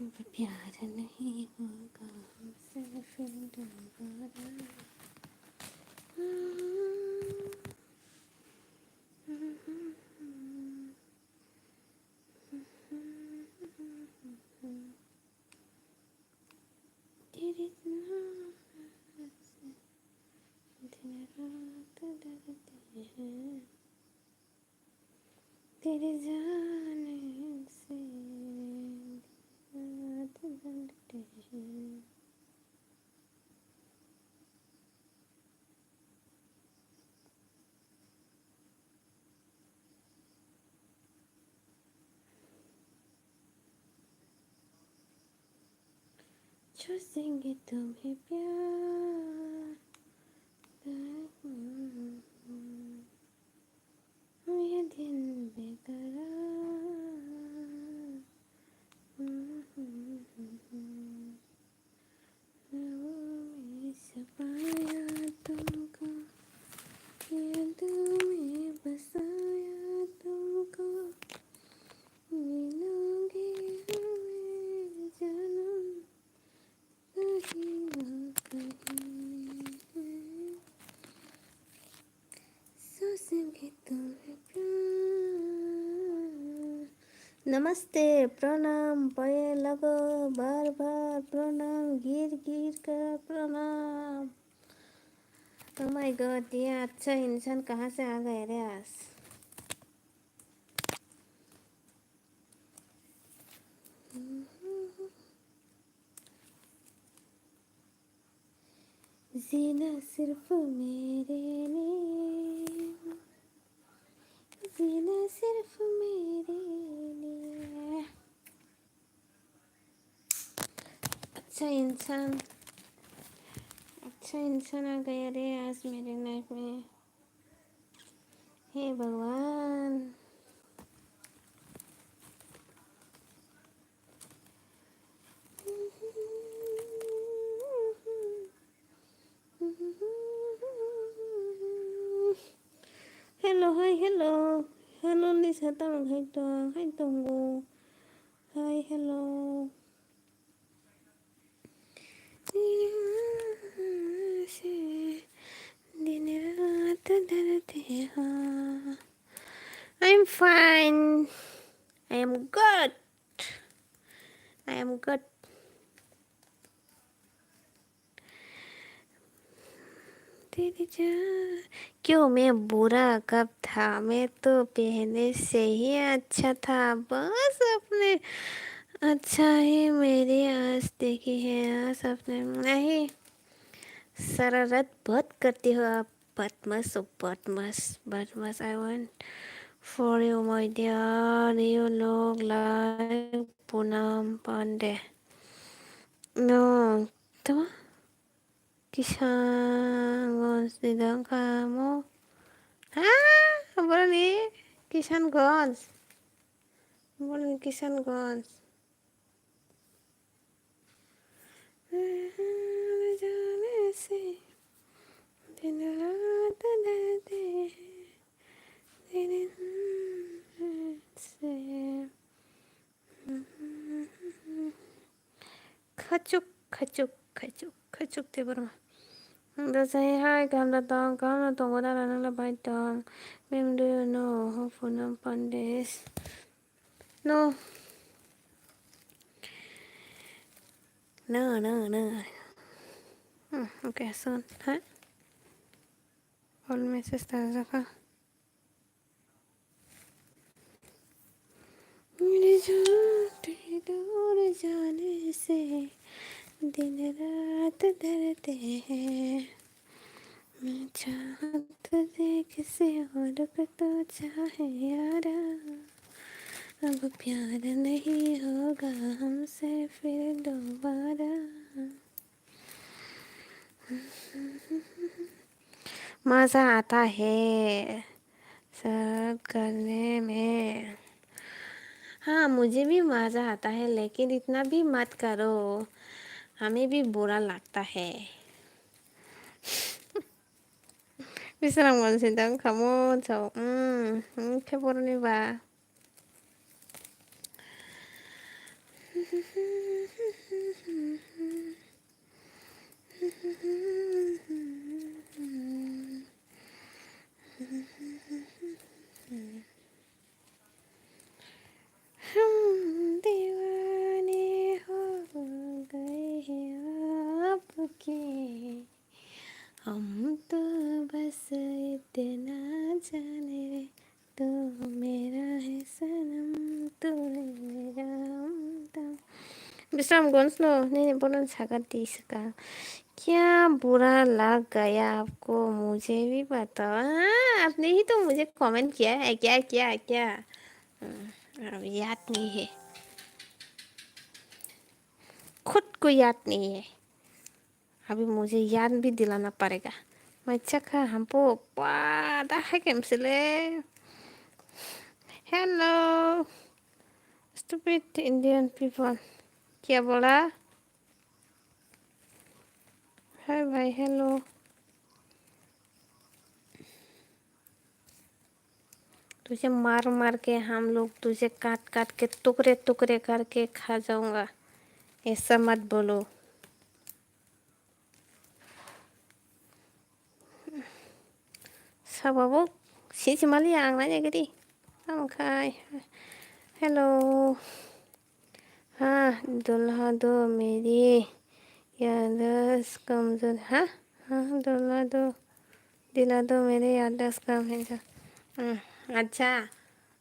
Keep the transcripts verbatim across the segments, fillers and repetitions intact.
अब प्यार नहीं होगा हमसे फिर दोबारा। तेरे नाम से दिन रात डरते हैं, तेरे जाने से दिन रात डरते हैं। सोचेंगे तुम्हें प्यार, ये दिन बेकरार। ख्वाबों में सपाया तुमको, यादों में बसाया तुमको, मिलोगे हमें जन्म कहीं ना कहीं। सोचेंगे तुम्हें प्यार। नमस्ते, प्रणाम, पये लगो, बार बार प्रणाम, गिर गिर कर प्रणाम। Oh my God, ये अच्छा इंसान कहाँ से आ गए रे आज? जीना सिर्फ मेरे लिए, जीना सिर्फ मेरे लिए। अच्छा इंसान, अच्छा इंसान आ गया रे आज मेरे लाइफ में। हे भगवान। Hello, hi, hello. Hello, Lisa, tamo hai tong, hai tongo. Hi, hello. दिन रात डरते हैं। I am fine. I am good. I am good. तेरी जान, क्यों मैं बुरा कब था? मैं तो पहले से ही अच्छा था। बस अपने अच्छा ही मेरी आस देखी है, आस अपने नहीं। शरारत बहुत करती हो आप, बदमाश हो, बदमाश, बदमाश। I want for you, my dear, you look like Poonam Pandey. No, tama? Kishanganj ni dang kha mo. Ah, boroni Kishanganj. Boroni Kishanganj. जाने से दिन रात डरते हैं, तेरे नाम से। Khachuk, khachuk, khachuk, khachuk Debbarma. Dajai hai, kaham da tong, kaham da tongo da, nang la bai tong. Mem, do you know who Poonam Pandey is? No. No, no, no. Hmm, okay, soon. Huh? All message ta jaka. मेरे जान तेरे दूर जाने से दिन रात डरते हैं। मैं चाहत तुझे किसी और को तो चाहे यारा, अब प्यार नहीं होगा हमसे फिर दोबारा। मजा आता है शरारत करने में। हाँ, मुझे भी मजा आता है, लेकिन इतना भी मत करो, हमें भी बुरा लगता है। Bisrang mansi dang kamo chao. Hmm, hmm, khe boroni ba. हम दीवाने हो गए हैं आपके, हम तो बस इतना जाने, तू मेरा है सनम, तू है मेरा हमदम। Bisramganj no nini bono saga di saka. Kya bura lag gaya aapko, mujhe bhi batao. Ah, aapne hi to mujhe comment kiya hai, kya, kya, kya? Hmm, ab yaad nahi hai. Khud ko yaad nahi hai. अभी मुझे याद भी दिलाना पड़ेगा। Mai chakha hampu, pa da hai kem sile. Hello, stupid Indian people. क्या बोला? Hi भाई, hello. तुझे मार मार के हम लोग तुझे काट काट के टुकड़े टुकड़े करके खा जाऊंगा, ऐसा मत बोलो। Sababo, sisi mali ang nanya gidi. Tamo khai. Hello. हाँ, दुल्हा दो मेरी याददाश्त कमजोर, हाँ, हाँ, दुल्हा दो, दिला दो मेरी याददाश्त कम है जो। Hmm, अच्छा,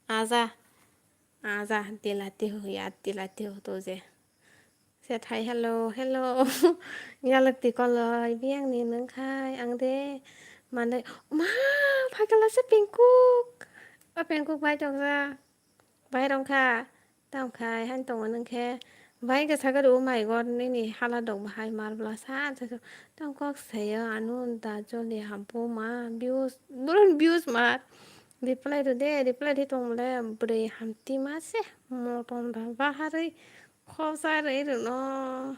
आजा, आजा, दिलाती हूँ, याद दिलाती हूँ तुझे। Sethai, hello, hello. Yalak ti koloi, biyang ni nung khai, ang de, manai, ma, phaikala se pengkuk. O pengkuk bai tokja. Bai rong kha, tamo khai, han tongo nung khe. Bai khe sakha rw, oh my God, nini hala dok bahai mar bla sa, sa, sa. Tamo kok sayo, ano da joli hampu ma, views, buron views mar. Reply rw de, reply rw tong le, bwrwi hamti ma se, motom da baharwi. Khobsa rwi rwno.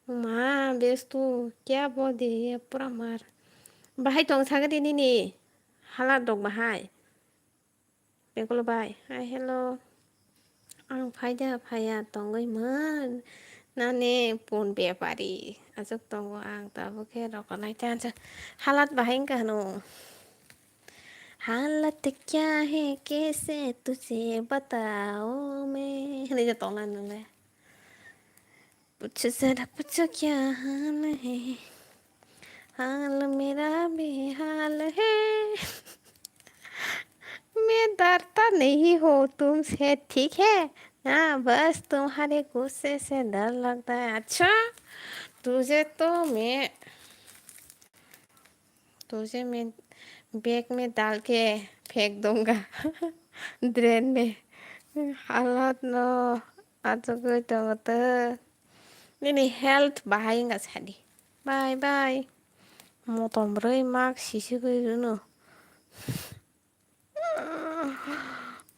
Ma, bestu, kya bol diye, ye pura mar. Bahai tong sagadi nini. Hala dok bahai. Pengkolo bai. Hai, hello. Ang phaida phaya tongoi man. Nani pun bepari. Aswk tongo ang tabuk khe rokonai chansa. Halat bahai wngkha hwno. हालत क्या है कैसे तुझे बताओ मैं, hwnwi tongla nwngle. पूछो जरा पूछो क्या हाल है, हाल मेरा बेहाल है। मैं डरता नहीं हूँ तुमसे, ठीक है ना, बस तुम्हारे गुस्से से डर लगता है। अच्छा, तुझे तो मैं तुझे मैं बैग में डाल के फेंक दूंगा ड्रेन में। Halat no achugwi tongo to. Nini health bahai wngkha sadi. Bye bye. Motom rwi mak sisigwi rwno.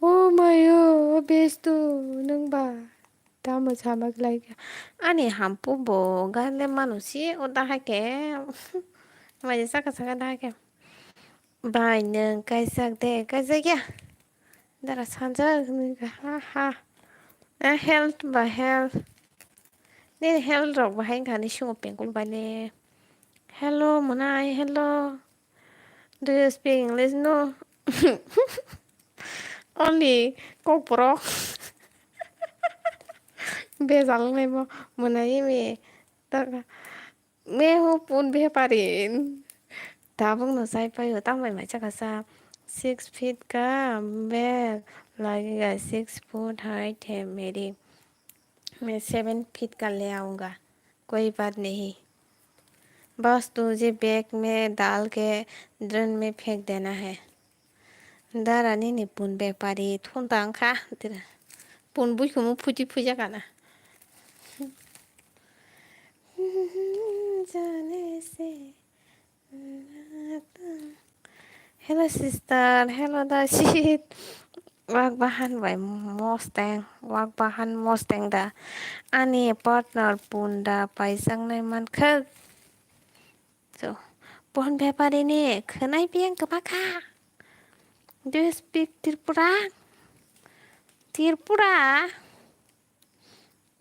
Oh my, oh, bestu, nwng ba tamo sama khlai kha? Ani hampu bo gale manu si o dahai khe. Mai saka saka dahai khe. Bai nwng kaisak de, kaisak ya. Dara sanjak nwng kha, ha ha. Eh, health ba health. Nini health rok bahai wngkha ni sungo pengkul bai le. Hello, mwnai, hello. Do you speak English? No. Only kokborok. Bejal wngnai bo mwnai imi. Taka. मैं हूँ पुन व्यापारी। Tabuk no chai paio, tambai mai chakha sa. Six feet का bag लगेगा, six foot height है मेरी। मैं seven feet का ले आऊंगा, कोई बात नहीं। बस तुझे बैग में डाल के ड्रेन में फेंक देना है। Dara nini pun bepari thun ta wngkha, tira. Pun buikhumu phuji phuja kana. Jane se. Hello sister, hello Dashit. Wak bahan bai Mustang, wak bahan Mustang da. Ani partner pun da paijaknai mankha. So, pun bepari ni khwnai biyang kwbakha. Do you speak Tripura? Tripura?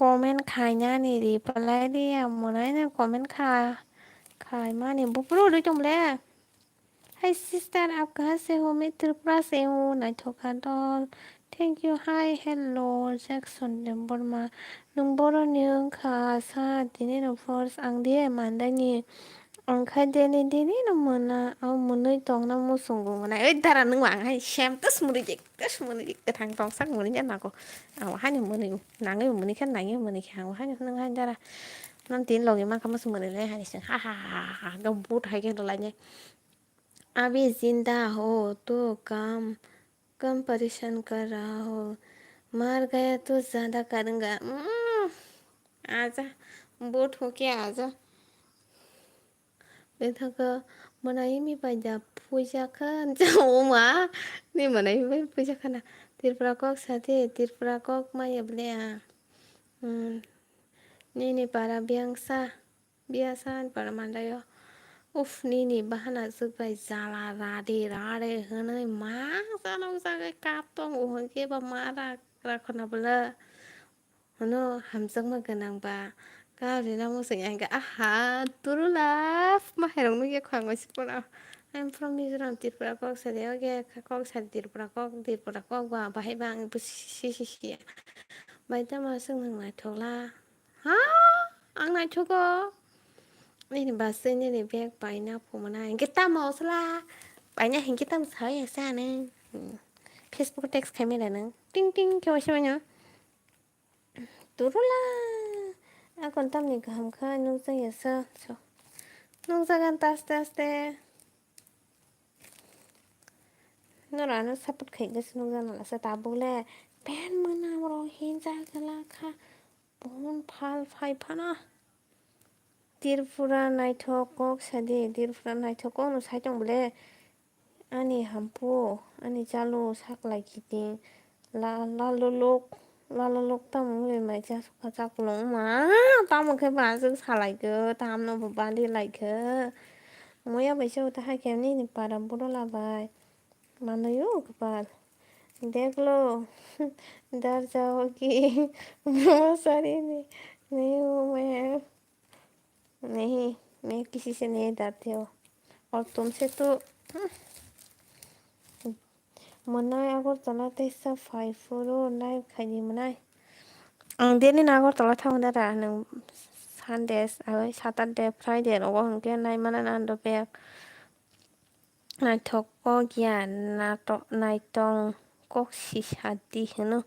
Comment khainani reply di, ang mwnai no comment kha, khaimani buphuru rwi tong le. Hi sister, aap kahan se ho? Main Tripura se hu, naithok kha dol. Thank you. Hi, hello, Jackson Debbarma. Nwng boroni wngkha sa, tini no first ang de mandaini. Ang kha deni deni no mwnai, o mwnwi tongna muchungo mwnai. Oi dara nwng ang hai sem tus mwnwi jek, tus mwnwi jek, kwthang tongsak mwnwi ya nako. Ang hai no mwnwi, nangwi mwnwi khe, nangwi mwnwi khe, ang hai no nwng hai dara. Nang tin logi mankha muchung mwnwi le hai sing. Ha ha ha ha ha. Ga but hai khe rwlai ne. Abhi zinda ho to kam, kam parishan kar raha ho. Mar gaya to zyada karunga. Mm. Aja, but ho kya aja. Bethaka mwnai mi bai da puja kha. O ma, ni mwnai mi bai puja khana. Tripura kok sade, Tripura kok maya ble a. Hmm. Nini para biyang sa. Biya san para mandaio. Uf, nini bahana swk bai jala rade rade hwnwi ma jalo jagwi kap tongo hwnkhe ba ma rak rakhona bwla. Hwno hamjakma gwnang ba kap rina muchung ya hwnkhe aha turula mahairok nukya khwlangwi siporo. I'm from Mizoram, Tripura kok sadi oge kok sadi Tripura kok, Tripura kok ba bahai ba ang si si si ya. Bai tamo aswk nwng naithokla. Ha? Ang naithogo. Nini bus nini bag paina phumana. Hinkhe tamo sala? Paina hinkhe tamo saya sa nung? Hmm. Facebook text khaimai da nung. Ting ting khe waisa manya. Turula. Akon tamni kaham kha nukjaya sa. So. Nukjagan ta aste aste. Nora ano support khaikhe se nukjana lasa tabuk le. Pen mwnam rok hinjak jala kha. Bon phal phai phano. Tripura naithok kok sadi, Tripura naithok kokno sai tong bole. Ani hampu, ani chalu saklai kiting. La, laluluk, laluluk tamo wngwi mai cha sukha chakulung ma. Tamo khe ba aswk salai khe, tamno bo bali lai khe. Moya bai se uta hai khe nini para buro labai. Manoyo kwpal. Deklo, dar jao ki, mama sari ni, nahi hu main, nahi, main kisi se nahi dar the ho. Aur tumse to, hmm. Mwnai Agartala teisa phai phuru live khaidi mwnai. Ang deni na Agartala thango dara, nwng Sundays, abo Saturday, Friday rogo hwnkhe nai mana nando bek. Naithok kok ya, nato-, naitong kok sisa di hwno.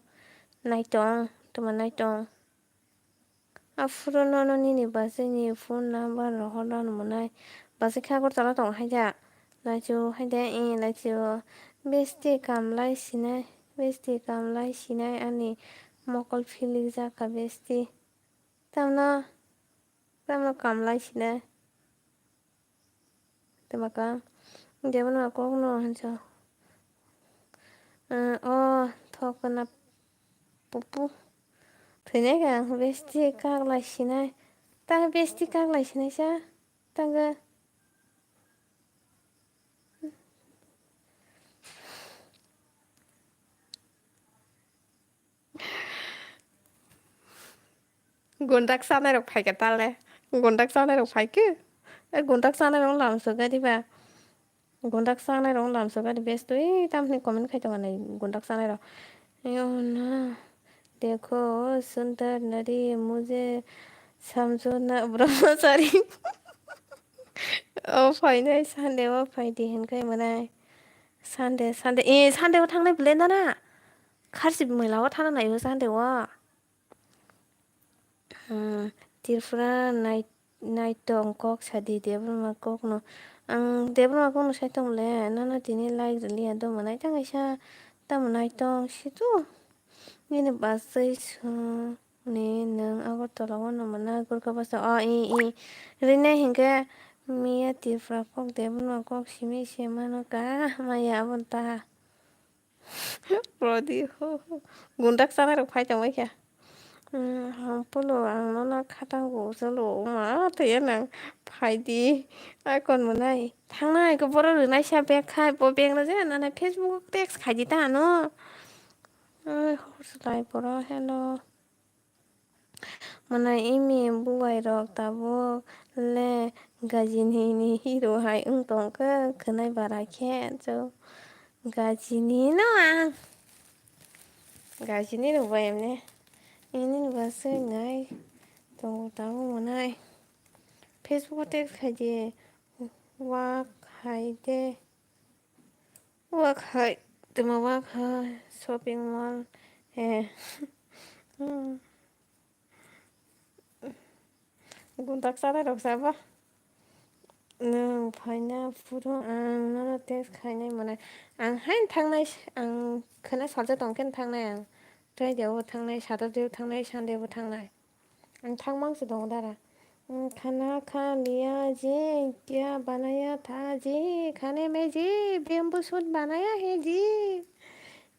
Naitong, tuma naitong. Aphuru nono nini bwswkni phone number rohorna mwnai. Bwswk khe Agartala tongo haida. Laichio haida, eh, laichio. Besti kamlai sinai, besti kamlai sinai ani mokol philikjak kha besti. Tamno, tamno kamlai sinai. Tei maka, debana kokno hinsa. Eh, o thok kana pupu. Thwinai ka ang besti kaklai sinai. Ta besti kaklai sinai sa. Tangka. Gundak chanai rok phaikha tale. Gundak chanai rok phaikhe. E gundak chanai rok lamsok gari ba. Gundak chanai rok lamsok gari bes twi tamni comment khai tongo nai gundak chanai rok. Yo na. Dekho sundar nari mujhe samjho na brahmachari. O phainai Sunday o phaidi hinkhai mwnai. Sunday, Sunday. E Sunday o thangnai bwle nana. Kharchi mwla o thana nai o Sunday o. Hmm, Tripura nai-, naitong kok sadi Debbarma kokno. Ang Debbarma kokno sai tong le, nono tini like rwliya do mwnai tang kaisa tamo naitong situ. Nini bachai song ni nwng Agartala o no mwnai Gurkha basa o i i. Rinai hinkhe miya Tripura kok Debbarma kok simi se mano ka maya aboni ta. Brodi, ho, ho. Gundak chanai rok phai tongwi khe. Hmm, hampulo, ang nono khatang bo chalo, ma thaiya nang phaidi. Ai kon mwnai. Thangnai ko boro rwnai sa bag khai, bo bag no je nana Facebook text khaidi ta ano. Ai, hor slai boro, hello. Mwnai imi bubai rok tabuk le gajini ni hero hai wng tongkha khwnai bara khe. So gajini no ang gajini rwbai emne ini ni bagwi nai tongo tabuk mwnai Facebook o text khai di wak hai de. Wak hai, tuma wak hai, shopping mall, eh. Hmm. Guntak chalai rok sabo. Nwng phaina phuru ang nono text khainai mwnai. Ang haino thangnai, ang khwna salsa tongkhe thangnai ang. Friday o thangnai, Saturday o thangnai, Sunday bo thangnai. Ang thangmang se tongo dara. Hmm, khana kha liya ji, kya banaya tha ji, khane mein ji, bamboo shoot banaya hai ji.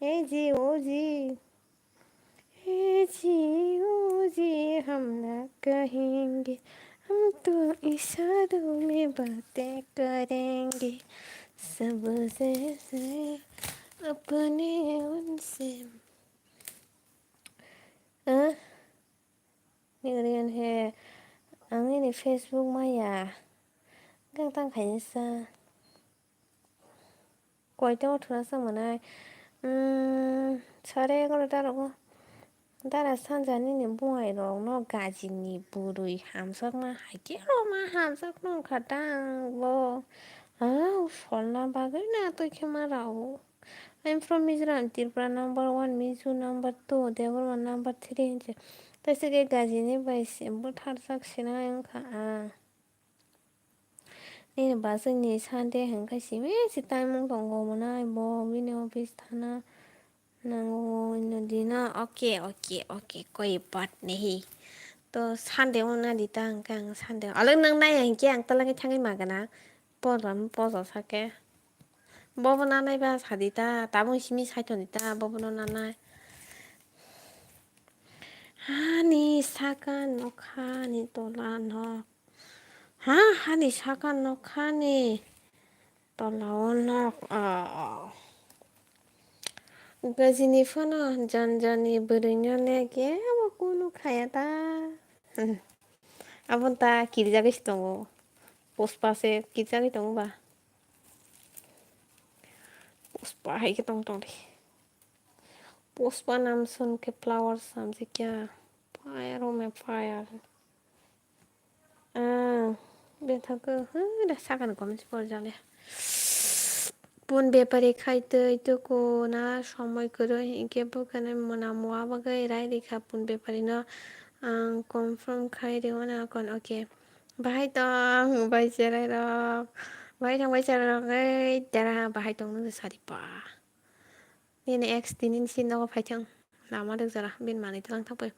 Hai ji, o ji. Hai ji, o ji, hum na kahenge, hum to isharon mein baatein karenge. Sab jese apne unse. Ah? Nigrian he, ang nini Facebook maya. Gang tang khainisa. Koita o thuna sa mwnai. Hmm, sare egaroh ta rogo. Dara sanja nini buai rok no gaji ni bwrwi hamsakma hai khe roma hamsakma wngkha tang bo. Ah, solna bagwi na twi khe ma rao. I'm from Mizoram, Tripura number one, Mizo number two, Debbarma number three hinse. Taise khe gajini bai se bwtharjak sinai wngkha ang. Nini bwswkni Sunday hwnkhe simi se time wng tongo mwnai bo bini office thana nango ino dino. Okay, okay, okay, koi baat nahi. To Sunday wngna di ta hwnkhe ang Sunday. Alok nang nai hinkhe ang talangwi thangwi magana. Poja, poja sake. Bobo nanai ba sadi ta, tabung simi saitoni ta, bobo no nanai. Hani saka nokha ni tola nok. Ha, hani saka nokha ni tola o nok. Ah. Gajini phano jan jani bwrwi no ne kebo kunu khaya ta. Aboni ta kirijagwi se tongo. Pushpa se kirijagwi tongo ba. Pushpa hai khe tong tong di. Pushpa nam sun khe flowers samjikya. Fire, oh my fire. Ah, bethakhe, huh, da sakani comment se porjale. Pun bepari khai twi tuku na somoi kwrwi hinkhe bwkhani mwnam wa bagwi rai rikha pun bepari no ang confirm khai rwna kon, okay. Bahai tong bai cherai rok, bahai tong bai cherai rok ei dara bahai tong nung sadi pa. Nini ex tini si nogo phaithang lama rwkjala bini manwi twlang thangpai.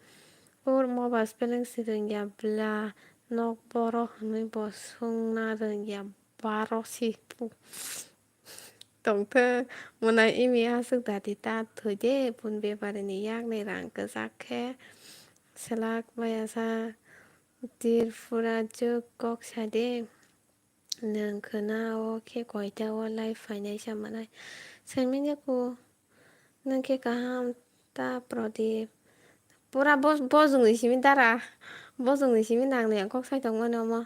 Ur mo ba spelling si rwngya bla nok boro hwnwi bo swngna rwngya baro si pu. Tongthok mwnai imi aswk dati ta thwide pun bepari ni yakni rang kwchak khe selak maya sa Tripura juk kok sade. Nwng khwna o khe koita o live phainai sa mwnai? Saimanya ko nwng khe kaham ta Pradip. Pura bos-, bojongni simi dara. Bojongni simi nangni ang kok sai tongmani omo.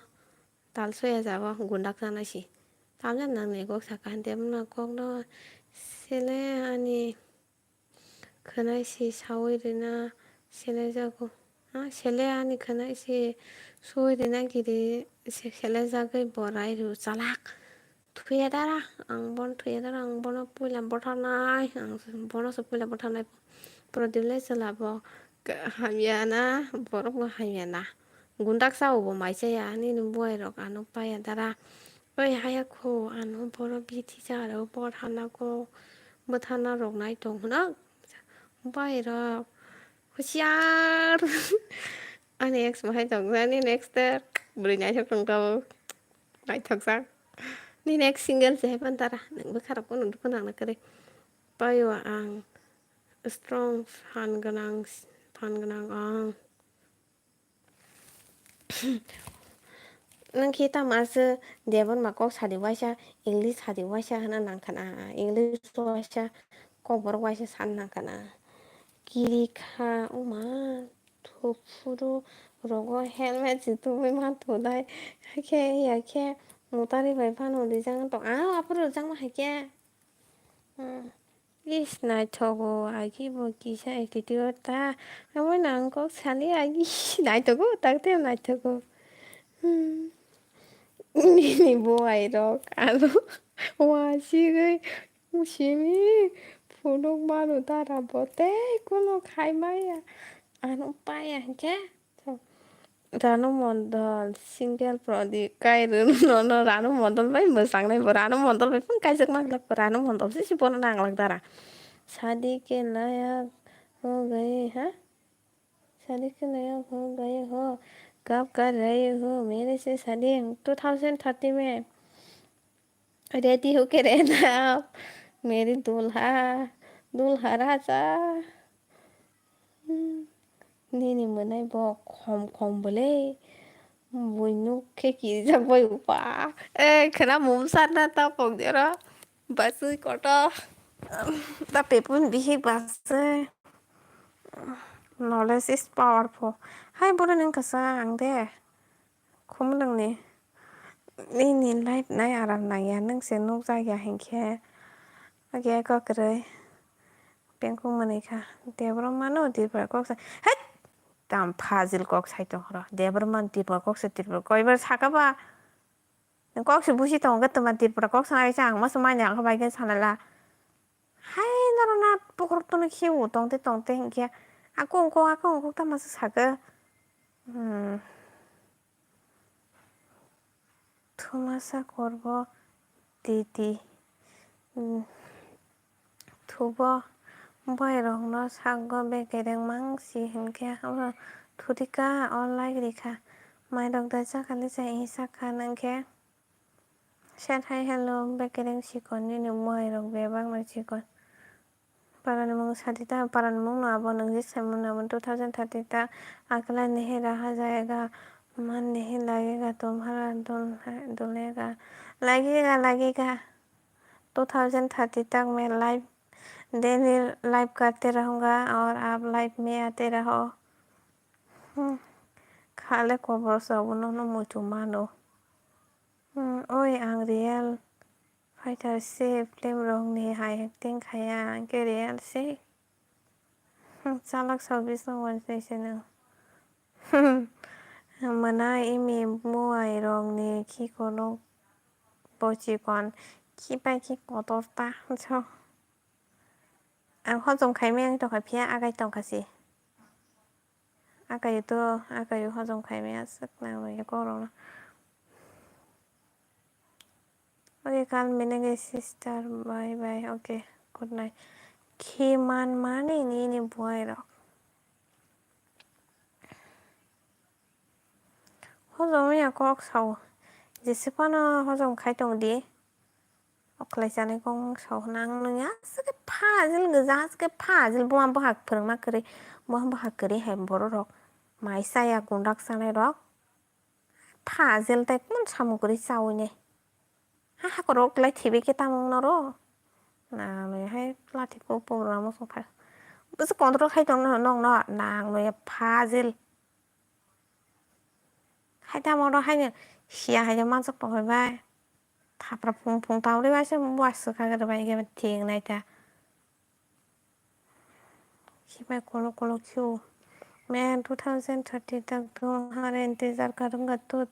Tal soya jabo gundak janai si. Tamjani nangni kok saka hande mwnang kokno sele ani. Khwnai se saui rwna selai jago. Ha, sele ani khwnai se sui rwna giri se selai jagwi bo rai rw chalak. Thuya dara, ang bono thuya dara, ang bono puila botharnai, ang bono se puila botharnai. Prodip le chwla bo hamya na, borok bo hamya na. Gundak sao bo mai chaya, nini buai rok ano paya dara. Oi haya kho, ano boro bithi chara botharna kho. Bwthana rok nai tong hwno. Bai rok husiar. Ani ex bahai tong ani next ter bwrwi naithok tong tabo. Naithok jak. Ni next single se hepan tara. Nang bwkha rok kono dukho nang na kwrwi. Payo ang strong fan gwnang, fan gwnang ang. Nwng khe tamo aswk Debbarma kok sadi waisa, English sadi waisa hwnna nang khana, English waisa, kokborok waisa san nang khana. Kiri kha, o ma, Thuphuru rogo helmet se tubui ma thudai. Hakhe ya khe motari bai phano rijak tong. Ah, aphuru rijak ma hai khe. Hmm. Ish, naithogo, agi bo kisa attitude ta. Amo nang kok sali agi naithogo, tak te naithogo. Hmm. Nini bo ai rok, ano wa sigui. Simi phunuk mano dara bo tei kuno khai maya. Ano paya hwnkhe. Ranu Mondol, single prodit, kai rwno nono Ranu Mondol bai mwsang nai bo, Ranu Mondol bai phung kaijak ma glak bo, Ranu Mondol se si bono nang lak dara. Shadi ke layak ho gaye, ha? Shadi ke layak ho gaye ho, kab kar rahe ho, mere se shadi two thousand thirty mein. Ready hoke rehna, mere dulha, dulha raja. Hmm. Nini mwnai bo khom khom bwle. Buinuk khe kirijak bai upa. Eh, khwna mumsarna ta pokjero. Basui kotor. Ta pepun bihik basui. Knowledge is powerful. Hai bwrwi nung kwchang de. Khumulwngni nini life nai aram nangya, nwng se nukjakya hinkhe, age kwkrwi pengkuk manwi kha. Debra mano Tripura kok sa, hei! Tam phajil kok sai tongkhoro. Debra mano Tripura kok sa, Tripura koibar saka ba? Nwng kok se busi tongo, twma Tripura kok sana kaisa ang masa manya ang kha bai khe sanala. Hai norok na pukur tono khiu tongte tongte hinkhe. Ako ongkok, ako ongkok tamo se saka. Hmm. Thumasa korbo titi. Hmm. Thubo boirokno sago bekereng mangsi hinkhe abo thurika o like rikha. Mairok da chakali cha hinwi sakha nangkhe. Sir hai hello bekereng sikon nini boirok bebak no sikon. Parani mung sadi ta, parani mung no abo nung je saimano abo two thousand thirty ta, akla nahi raha jayega, man nahi lagega tumhara dul hai dulega, lagega, lagega. Two thousand thirty tak mein life, daily life karte rahunga aur aap life mein aate raho. Hmm. Khale kobor sobo nono muitu mano. Hmm, oi ang real fighter se film rok ni hai acting khaya, ang khe real se. Hmm, chalak sabis no wanse se no. Mwnai imi muai rok ni khiko no bochikon khipai khi kotor ta jo. Ang hojom khai maya tongkha phiya agai tongkha se. Akayu to, akayu hojom khai maya aswk nang nugya kok rok no. Okay, kal minage sister, bye bye, okay, good night. Khi man mani nini buai rok. Hojom ya kok sao. Jesi phano hojom khai tong di. Oklai chani kok sao nang nung ya. Aswk phajil gija, aswk phajil buma bohak phwrwngma kwrwi. Buma bohak kwrwi hai borok rok. Mai chaya gundak chanai rok. Phajil tai kun samung kwrwi chawi nai. Ha hakorok lai thibi khe tamung noro. Na nui hai lathi po po ramo song phai. Bwswk control khai tong no nong no nang nui phajil. Hai tamo ro hai no sia hai manjak po hai bai. Thapra phung phung tang ri bai se bua swkang ri bai khe thik nai ta. Khibai kolo kolo khiu. मैं two thousand thirty तक तुम्हारा इंतजार करूंगा, तो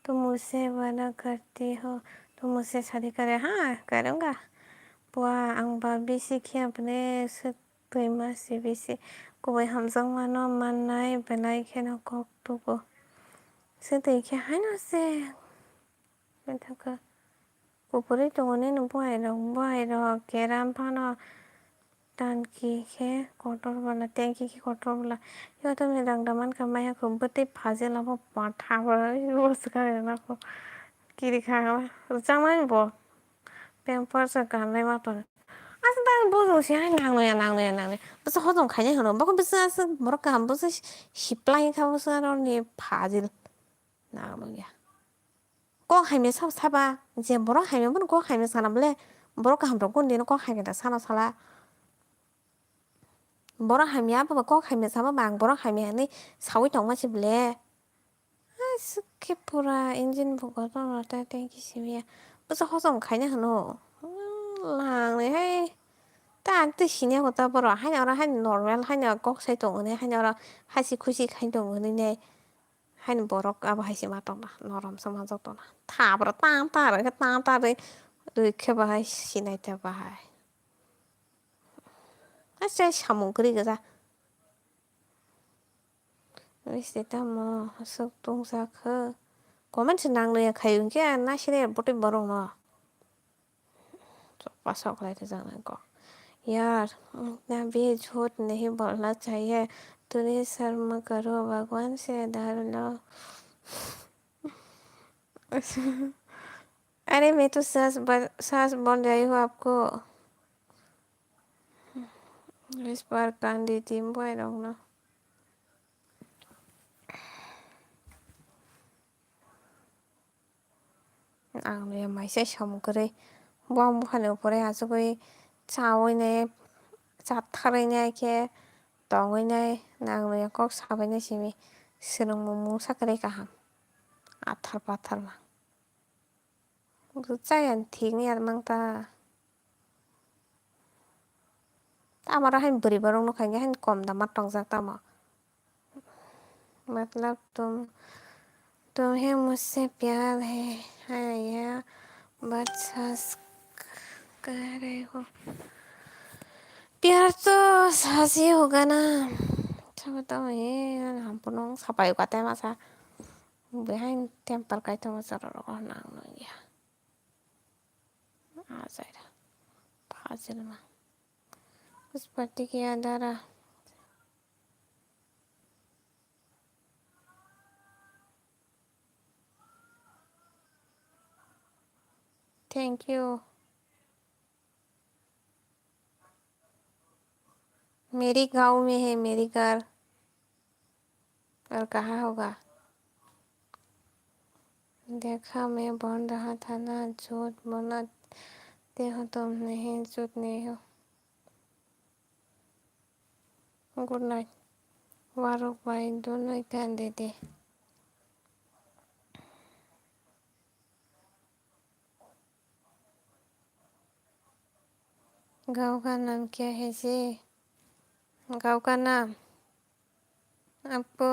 तुम मुझसे वादा करती हो, तुम मुझसे शादी करे, हाँ, करूंगा। Bua, ang ba bisi khe apne se twima si bisi kubui hamjakmano mannai belai kheno kok tugo. Se twi khe haino se. Bini thangkhe kupuri tongo nini buai rok, buai rok keram phano tanki khe kotor bwla, tanki khe kotor bwla. Yo to ni rang da mankha maya kho bwtwi phajila bo matha bo bo swkang rwna kho kiri kha rwchapmani bo pampers rok kanlai ma tongo. Aswk ta bujung se hai nang ya nang ya nang ya bwsa hojom khainai hwno bo khe bwsa aswk borok kaham bwsa siplai kha bwsa rok ni phajil nang ya. Kok hamya sabo saba, je borok hamya bono kok hamya sana bole, borok kaham rok kunu dino kok hamya da sana sala. Borok hamya, abo ba kok hamya sama ba ang borok hamya hinwi sawi tongma se ble. Aswk khe pura engine bo kotor kotor tei khe simi ya. Bwsa hosom khaina hwno. Lang ni hai. Ta ang twi sini ako ta borok. Haino oro haino normal haino kok sai tongo ne. Haino oro hasi khusi khai tongo ne. Haino borok abo hai se ma tongna. Norom se ma joto na. Tha bwrw tang ta rw khe tang ta rw. Rw khe bahai sinai ta bahai. Asai samung kwrwi gwja. Bisi tamo aswk tungsa khe. Comment se nang nw ya khai hwnkhe nasire bwtwi borok no. Chokpa sok lai rijak nai kok. यार, इतना भी झूठ नहीं बोलना चाहिए। तूने शर्म करो, भगवान से डर लो। अरे, मैं तो सच ब-, सच बोल रही हूँ आपको। इस बार कान दी थी, बोय रहा हूँ ना। Ang le maisa samung kwrwi. Bo ang buphani upore achugwi chawi nai, chatharwi nai khe tongwi nai, nang le kok sabai nai simi. Swrwngmung mungsa kwrwi kaham. Athar pathar ma. Chaya thik ni ar mang ta. Tamo oro haino bwrwi borok nokha hwnkhe haino kom dama tongjak tamo. मतलब तुम, तुम्हें मुझसे प्यार है, है या, but सच कह रहे हो। प्यार तो सच ही होगा ना। Sabo tamo he, hampano sapai kate masa. Behind temper kai tamo chororo nang nang ya. Ajaira. Phajilma. Kuch party kiya dara. Thank you. मेरी गांव में है मेरी घर। और कहाँ होगा? देखा, मैं बोल रहा था ना, झूठ बोलते हो तुम, नहीं, झूठ नहीं हो। Good night. Warok bai dono ikan dede. गाँव का नाम क्या है जी? गाँव का नाम? आपको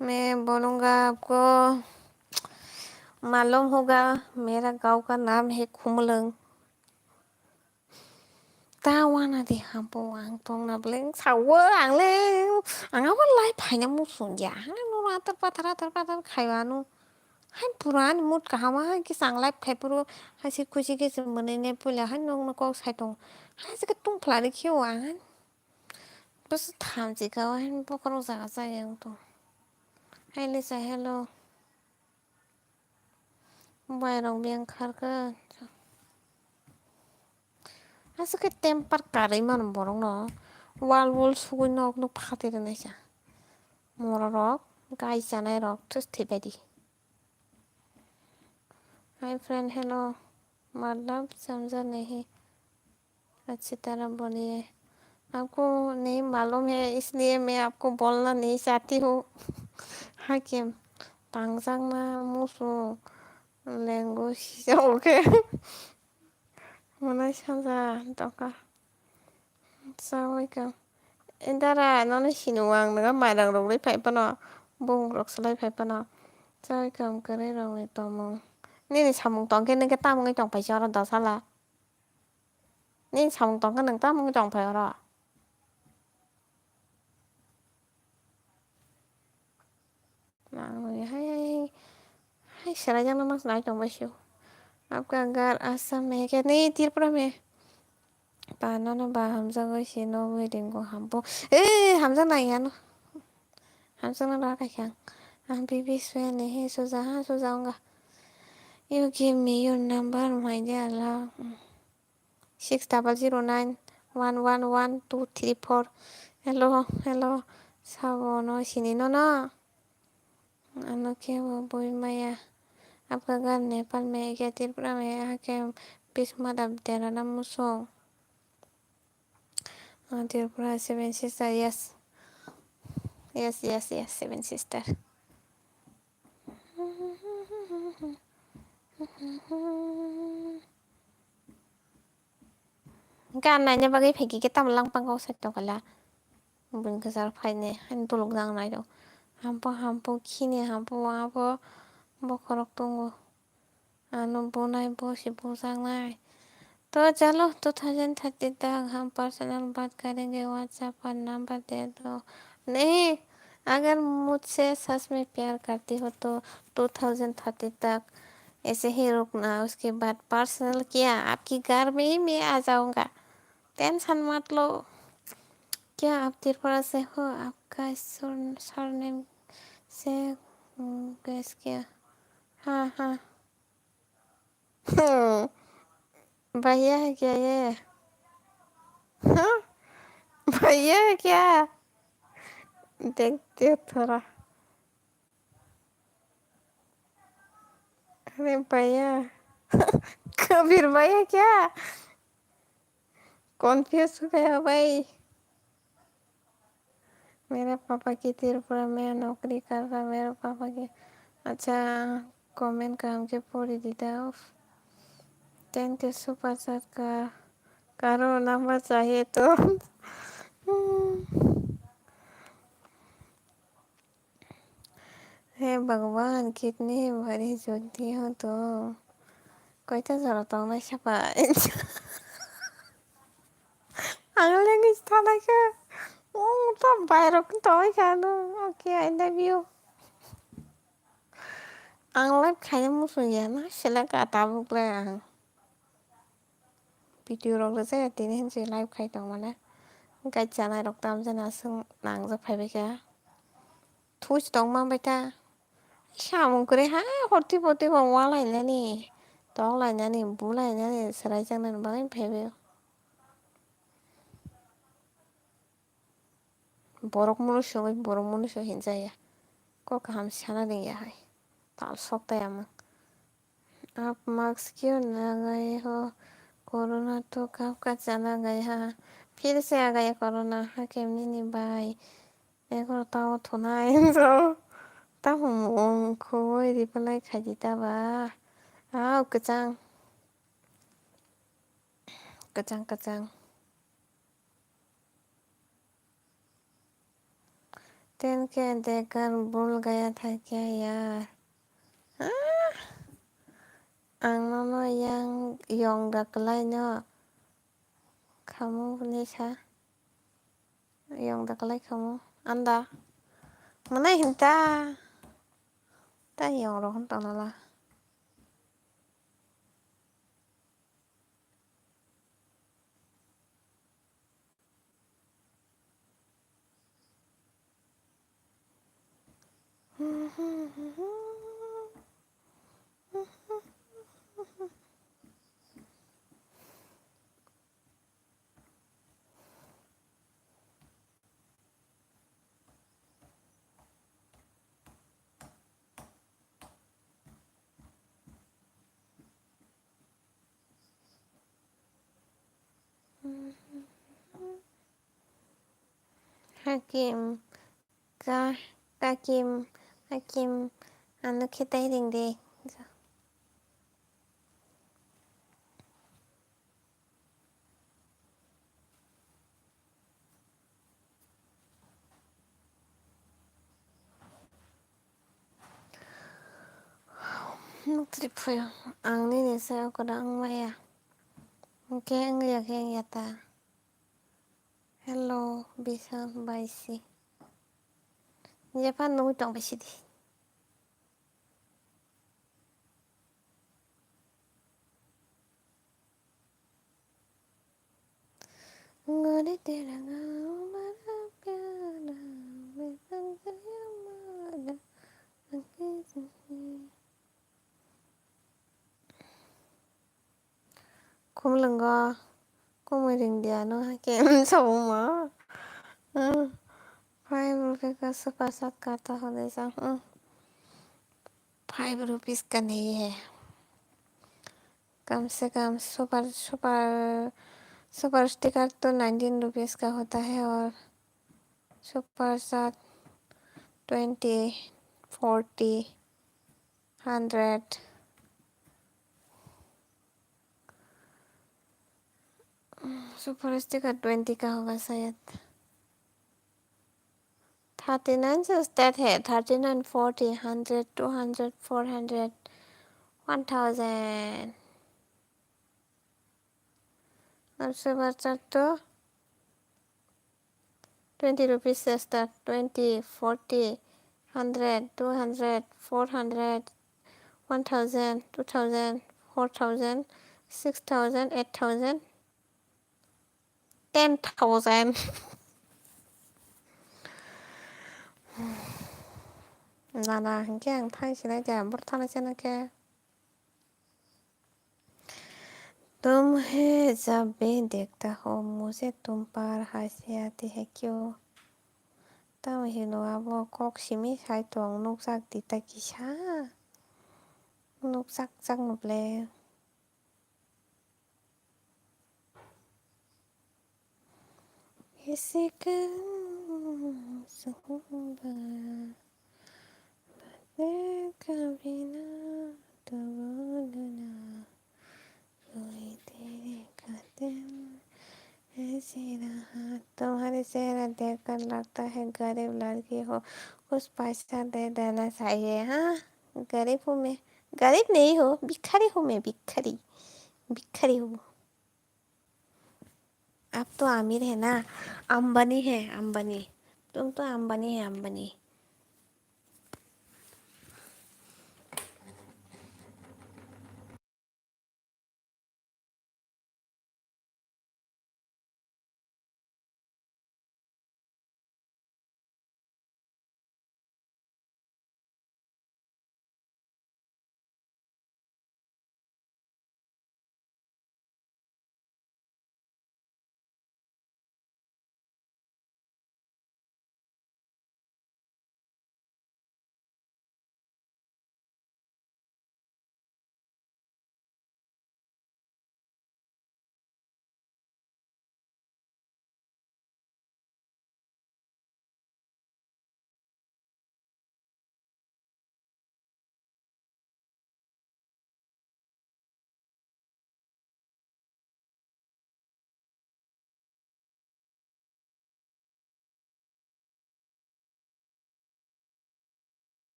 मैं बोलूँगा, आपको मालूम होगा, मेरा गाँव का नाम है खुमलंग। Ta wana di hampo ang tongna bwle wng sawo ang le ang abo live phaina muchung ya. Ang no atar pathar atar pathar khaiwano. Hai pura ani mood kaham hai kisa ang live khai phuru hai se khusi khe se mwnwi nai puila hai nokno kok sai tongo. Hai se khe tungphla rikhe o ang. Bwswk thamchi ka o hai bokhorok jaga chaya wng tong. Hai le cha hello. Bai rok beng kharkha. Aswk khe temper karwi mano borok no. Wall wall sugwi nok no phatwi rwnaisa. Morok rok gai chanai rok just thwibaidi. Hi friend, hello. मतलब समझा नहीं। अच्छी तरह बोलिए। आपको नहीं मालूम है, इसलिए मैं आपको बोलना नहीं चाहती हूँ। Haike tangjakna musu lengo sijao khe. Mwnai saja doka. Sawaikha. Edara nono sini wang nwnga mairang rok lai phai phano. Bung rok slai phai phano. Sawaikha kwrwi rok ni tomung. Nini samung tong khe nungkhe tamungwi tong phai se oro dosala. Nini samung tong khe nwng tamo wngwi tong phai oro? Nangwi hai, hai, hai, hai, swraijakno nang nai tong bai sio. आपका घर असम में है क्या? नहीं, त्रिपुरा में। Pa, nono ba hamjagwi si, no waiting go hambo. Eh, hamjaknai ya no. Hamjakna ba kai kha. Ang B B swe ne he suja ha suja ongga. You give me your number, my dear love. Six double zero nine one one one two three four. Hello, hello. Sabo no sini no na. Ano khe bo bui maya. आपका घर नेपाल में है क्या? त्रिपुरा में है क्या? Bismada derana muso. Ah, Tripura seven sister, yes. Yes, yes, yes, seven sister. Gan naina bagwi phaikhe khe tamo langpang kok sai tongkhala. Bini kwcharo phainai, ani duluk jang nairok. Hampo, hampo, khini hampo, abo bokhorok tongo. Ano bunai, bo se bujaknai. To chalo, two thousand thirty tak hum personal baat karenge, WhatsApp par number de do. Nahi, agar mujhse sach mein pyar karti ho to two thousand thirty tak aise hi rukna, uske baad personal kya aapki ghar mein hi main aa jaunga. Tension mat lo. Kya aap Tripura se ho? Aapka sur-, surname se, mm, guess kya? Ha, ha. Hmm. भैया है क्या ये? हाँ? भैया है क्या? देखते हो थोड़ा। अरे भैया। कबीर भैया क्या? कन्फ्यूज हो गया भाई। मेरा पापा की त्रिपुरा में नौकरी कर रहा, मेरा पापा की। अच्छा, कमेंट का हमके पूरी दीदा। Thank you, super chat का। करो नंबर चाहिए तो। हे भगवान, कितनी बारी जुड़ती हूँ तो koita jora tongnai sapa. Ang language thanai khe, um, to bairok tongwi kha no. Okay, I love you. Ang live khaina muchung ya na, selek ka tabuk le ang. Video rok rwjak ya tini hinwi live khai tong mane. Gai chanai rok tam jani aswk nangjak phai bai kha. Thuchi tong man bai ta. Samung kwrwi ha horti poti bo walainani, toklainani, bulainani, swraijaknani bagwi phaibaio. Borok mwnwi songwi borok mwnwi song hinjaya. Kok kaham sana ringya hai. Tal sok taya mwng. Aap mask kyun lagai ho? Corona to kab ka chala gaya. Phir se aa gaya corona, hakhe nini bai. Eko tao thuna enjo. Tamo mung khoi reply khaidi ta ba. Au kwchang. Kwchang kwchang. Ten K dekar bul gaya tha kya yaar. Ah! Ang nono yang yong da kwlai no. Khamu ni sa. Yong da kwlai khamu. Anda. Mwnai hinta. Ta yong rok hwn tong nala. Hakim, ka, kakim, hakim, ano khe tai ring de. Nuktri phuyo, ang nini sayo kwrwng maya. Hwnkhe wngya khe wngya ta. Hello, bisa baisi. Jephar nugwi tong bai sidi. Ngori tera gaon bara pyara, main bhag jaya mara, agi jagi. Khumlwngo, kumui ringdi ano, haikhe, sabuma. Hmm. Five rupees ka super chat karta ho de sa. Hmm. Five rupees ka nahi hai. Kam se kam super, super, super sticker तो nineteen rupees का होता है और super chat twenty, forty, hundred. Super sticker twenty का होगा शायद। Thirty nine से start है, thirty nine, forty, hundred, two hundred, four hundred, one thousand. और सुपर चैट तो ट्वेंटी रुपीज से start, twenty, forty, hundred, two hundred, four hundred, one thousand, two thousand, four thousand, six thousand, eight thousand, ten thousand. Nana hinkhe ang thai sinai de, aboro thana sena khe. तुम है जब भी देखता हो मुझे तुम पर हंसी आती है क्यों? Tamo hino abo kok simi sai tong, nukjak di ta kisa. Nukjak jak no ble. किसी का सुबह बातें कभी ना तो बोलना, कोई तेरे खातिर ऐसी राहत। तुम्हारे चेहरा देखकर लगता है गरीब लड़की हो, कुछ पैसा दे देना चाहिए। हाँ, गरीब हूँ मैं, गरीब नहीं हो, भिखारी हूँ मैं, भिखारी, भिखारी हूँ। आप तो अमीर है ना, अंबानी है, अंबानी। तुम तो अंबानी है, Ambani.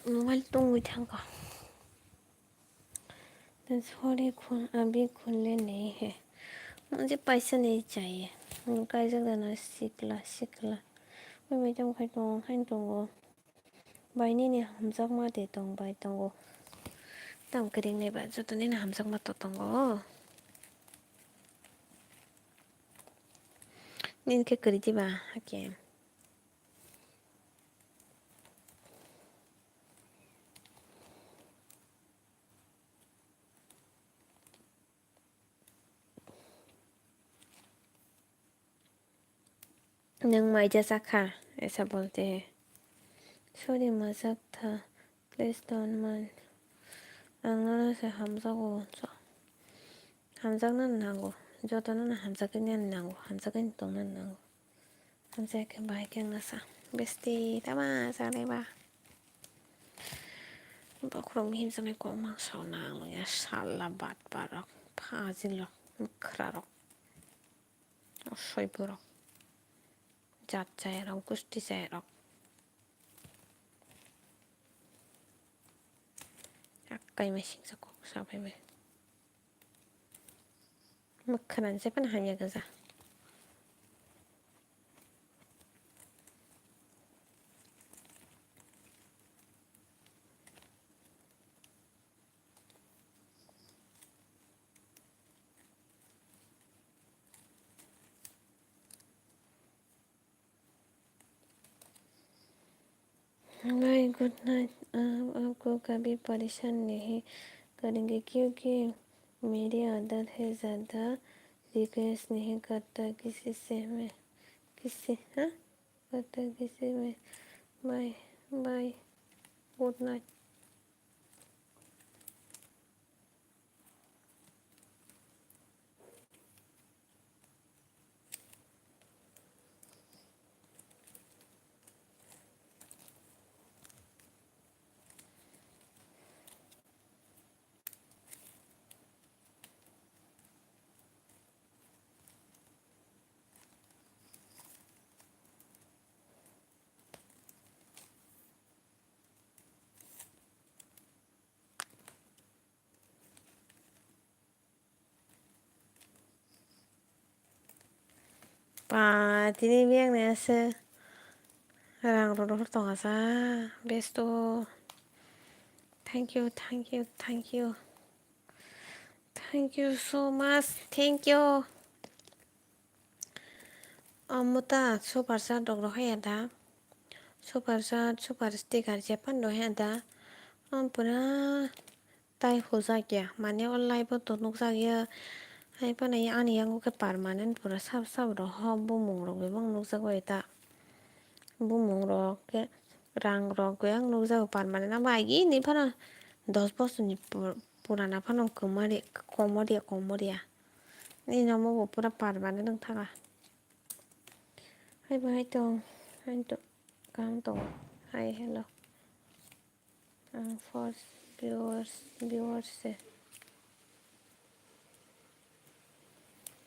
Mobile tungwi thangkha. Sorry, khun, abhi khunle nahi hai. Mujhe paisa nahi chahiye. Kaijak dana sikla, sikla. Bai bai tamo khai tongo, khai tongo. Bai nini hamjakma de tong, bai tongo. Tam kwrwng nai ba, joto nini hamjakma to tongo. Nini khe kwrwi diba, hake. Nwng maija chakha, aisa bolte hai. Sorry, majak tha, please don't mind. Ang nono se hamjago, so, hamjaknani nango, jotono no hamjaknani nango, hamjaknani tongnani nango. Hamjak khe bahai khe wngna sa. Besti tama salai ba. Bokhorok himjaknai kok mang sauna ang ya salla batparok, phajilrok, mwkhrarok, osoiborok, jat chairok, gusti chairok. Akai mai singsa kok sa phai bai. Mwkhwrang se phano hamya kwchak. Bhai, good night. आप, आपको कभी परेशान नहीं करेंगे, क्योंकि मेरी आदत है, ज़्यादा रिक्वेस्ट नहीं करता किसी से मैं, किसी, हाँ? Bye bye. Good night. Pa, tini biyang ni ase rang rw rw tonga sa besto. Thank you, thank you, thank you. Thank you so much. Thank you. Omo ta super chat rok rohor ya da. Super chat, super sticker jephano rohor ya da. Omo pura tai hojak ya. Mane o live o to nukjak ya. Hai phano ani yango khe permanent pura sab sab rohor bumung rok bebak nukjak bai ta. Bumung rok khe rang rok khe ang nukjago permanent. Abo agi ni phano dos bosor ni pu-, purana phano kwmari, komoria, komoria. Nini omo bo pura permanent wng thaka. Hai bo hai tong, hai tong, kaham tong. Hai, hello. Ang first viewers, viewers se.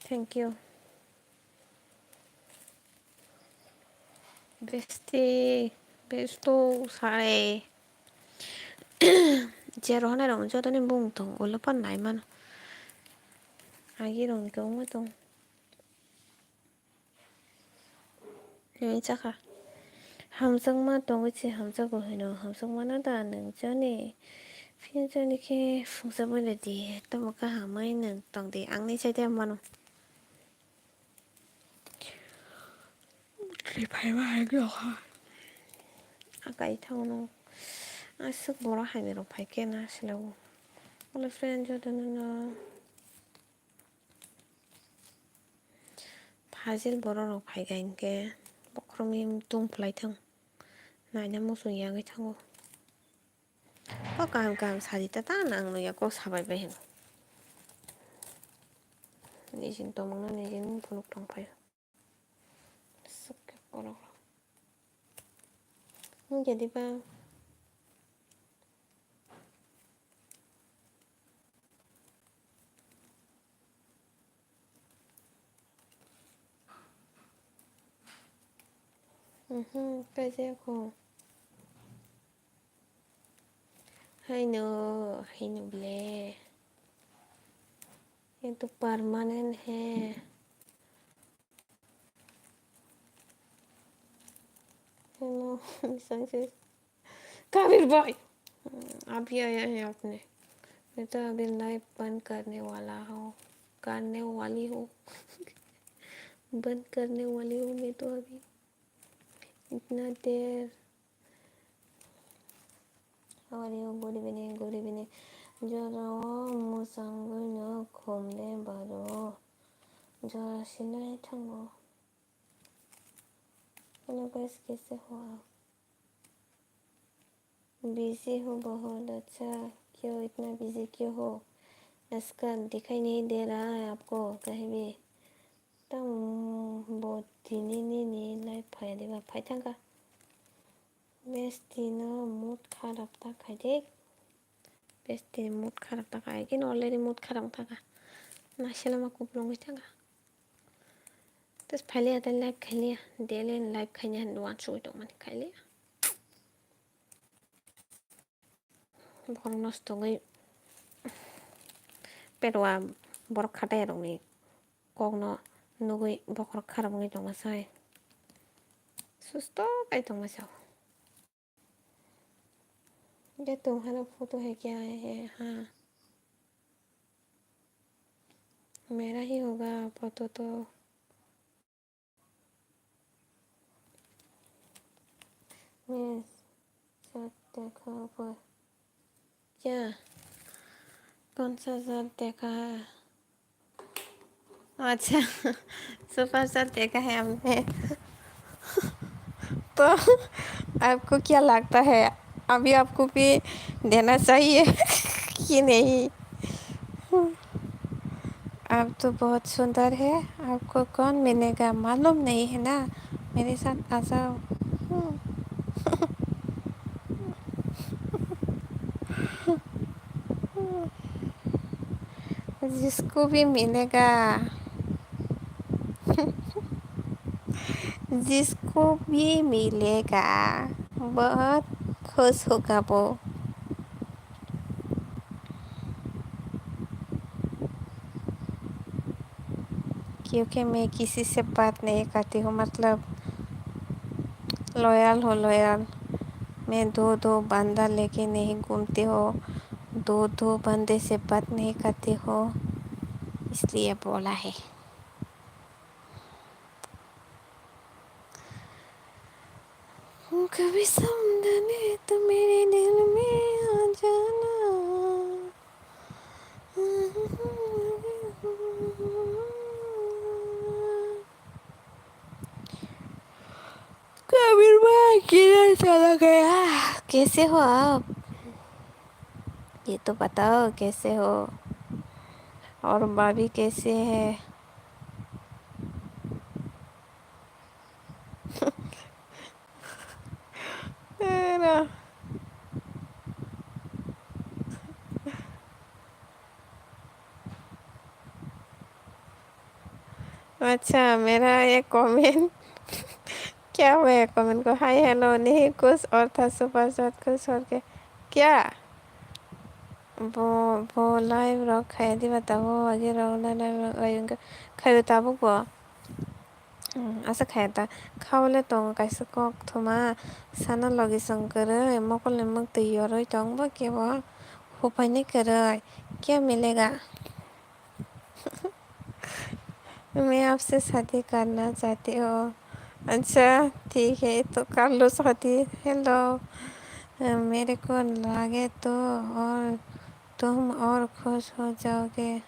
Thank you. Besti, besto sai. Je rohornai rok joto ni bumung tong, ulo pan nai mano. Agi rok ni kwbangma tong. Nini chakha. Hamjakma tongwi se hamjago hino, hamjakmano da nwng joni. Phiya joni khe phunukjak bai di, tamo kahamwi nwng tong di, angni chaide mano. Twi phaiba hai khe oha. Akai thangno. Aswk borok hamya rok phai khe na selago. Hello friend, jotono no. Phajil borok rok phai kha hinkhe bokhorok mim tung phlai thang. Naina muchung yagwi thango. O kaham kaham sajita ta nang nukya kok sabai bai hino. Nijini tongmungno nijini phunuk tong phaio. Swk khe borok rok. Wngkhe diba? Mhm, kaijak kho. Haino, haino ble. Ye to permanent hai. Hello, nisang se. Kabir bhai, abhi aaya hai aapne? Main to abhi live bandh karne wala hu, karne wali hu. Bandh karne wali hu main to abhi. Itna der. How are you? Good evening, good evening. Jora o mwchangwi no khum de baro. Jora sinai thango. Hello guys, kaise ho aap? Busy ho bahut, acha, kyun itna busy kyun ho? Ajkal dikhai nahi de raha hai aapko kahin bhi. Tam bo tini nini live phai diba, phai thangkha. Besti no mood kharap ta khai de. Besti mood kharap ta khai, kin already mood kharap thaka. Na selama kuplung thaka. Tes phailiya ta live khailiya, daily live khaina han wan sui tong mani khailiya. Borok nosto wngwi petwa borok khatai rokni kokno nugwi bokhorok kharap wngwi tongma sai. Susto kai tongma sao. ये तुम्हारा फोटो है क्या? है, हाँ। मेरा ही होगा फोटो तो। मैं सर देखा ऊपर। क्या? कौन सा सर देखा है? अच्छा, सुपर सर देखा है हमने। तो आपको क्या लगता है, अभी आपको भी देना चाहिए कि नहीं? आप तो बहुत सुंदर है, आपको कौन मिलेगा मालूम नहीं है ना, मेरे साथ आ जाओ। जिसको भी मिलेगा, जिसको भी मिलेगा, बहुत खुश होगा वो। क्योंकि मैं किसी से बात नहीं करती हूँ, मतलब लॉयल हो लॉयल। मैं दो दो बंदा लेके नहीं घूमती हूँ, दो दो बंदे से बात नहीं करती हूँ, इसलिए बोला है। कभी समझा नहीं तो मेरे दिल में आ जाना। कबीर भाई किधर चला गया? कैसे हो आप? ये तो बताओ कैसे हो, और भाभी कैसे है? तेरा। अच्छा, मेरा ये कमेंट क्या हुआ है? कमेंट को हाय हेलो नहीं, कुछ और था, सुपर शॉट कुछ और के क्या? Bo, bo live rok khai di ba tabuk, agi rok live rok khai, khai tabuk bo. Hmm, asa khai ta. Khao le tongo kaisa kok thuma, sana logi song kwrwi, mokol ni mwktwi yorwi tong bo kebo, hupai ni kwrwi, kya milega? मैं आपसे शादी करना चाहती हूँ। अच्छा, ठीक है, तो कर लो शादी। हेलो, मेरे को लगे तो और तुम और खुश हो जाओगे।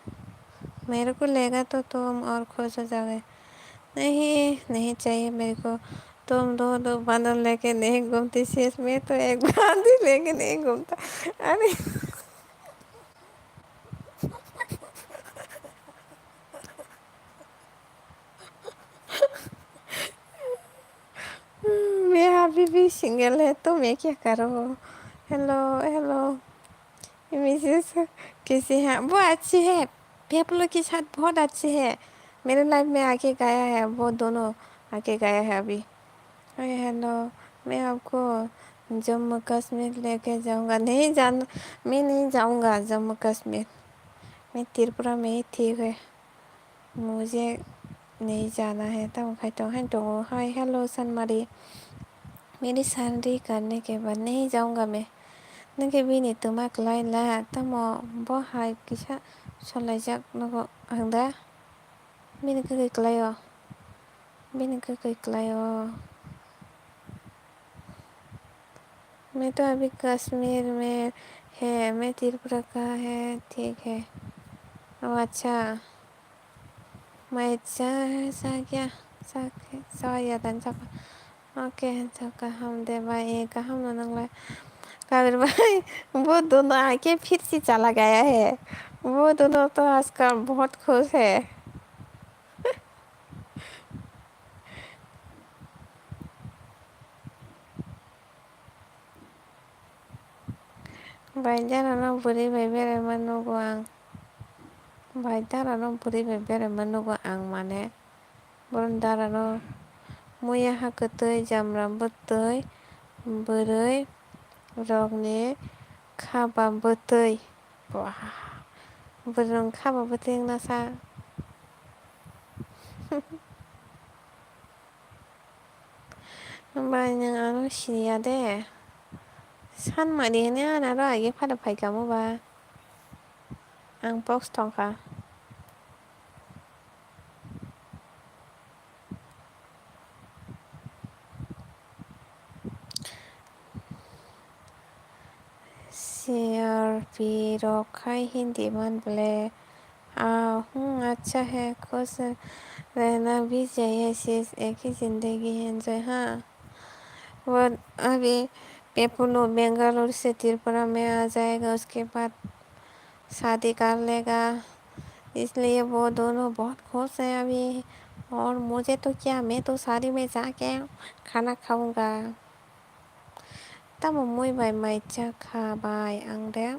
मेरे को लेगा तो तुम और खुश हो जाओगे। नहीं, नहीं चाहिए मेरे को। तुम दो दो बंडल लेके नहीं घूमती sis, मैं तो एक बांदी लेके नहीं घूमता। अरे। मैं अभी भी सिंगल है, तो मैं क्या करूँ? Hello, hello. मिसेस कैसी हैं? वो अच्छी है। पेपलो के साथ बहुत अच्छी है। मेरे लाइफ में आके गया है, वो दोनों आके गया है अभी। अरे हेलो, मैं आपको जम्मू कश्मीर लेके जाऊंगा। नहीं जान, मैं नहीं जाऊंगा जम्मू कश्मीर। मैं त्रिपुरा में ही ठीक है। मुझे नहीं जाना है। Tamo khai tong hai tongo hai. Hello Sanmari. मेरी शादी करने के बाद नहीं जाऊंगा मैं. Nang khe bini twma kwlai la, tamo bo hai kisa solaijak nugo ang da? Bini kwrwi kwlai o. Bini kwrwi kwlai o. मैं तो अभी कश्मीर में है, मैं त्रिपुरा का है, ठीक है। ओ अच्छा, मैं अच्छा है, सा क्या? सा, सा याद आ जाएगा। ओके, तो kaham de bhai, kaham no nang lai. Kabir bhai, वो दोनों आके फिर से चला गया है। वो दोनों तो आजकल बहुत खुश है। Bai dara no bwrwi bai beraima nugo ang. Bai dara no bwrwi bai beraima nugo ang mane. Borok dara no muya ha kwtwi, jamra bwtwi, bwrwi rokni khaba bwtwi. Bwah. Bwrwi rokni khaba bwtwi wngna sa. Bai nwng ano siniya de. Sanmani hwnwi ano aro age phano phaikha mo ba. Ang box tongkha. C R P rok khai Hindi man ble. Ah, hmm, acha hai, khush rehna bhi chahiye, sis, ek hi zindagi hai, enjoy, ha. वो अभी पेपुलो बेंगलुरु से त्रिपुरा में आ जाएगा, उसके बाद शादी कर लेगा, इसलिए वो दोनों बहुत खुश हैं अभी। और मुझे तो क्या, मैं तो शादी में जाके खाना खाऊंगा। Tamo mui bai mai cha kha bai ang de.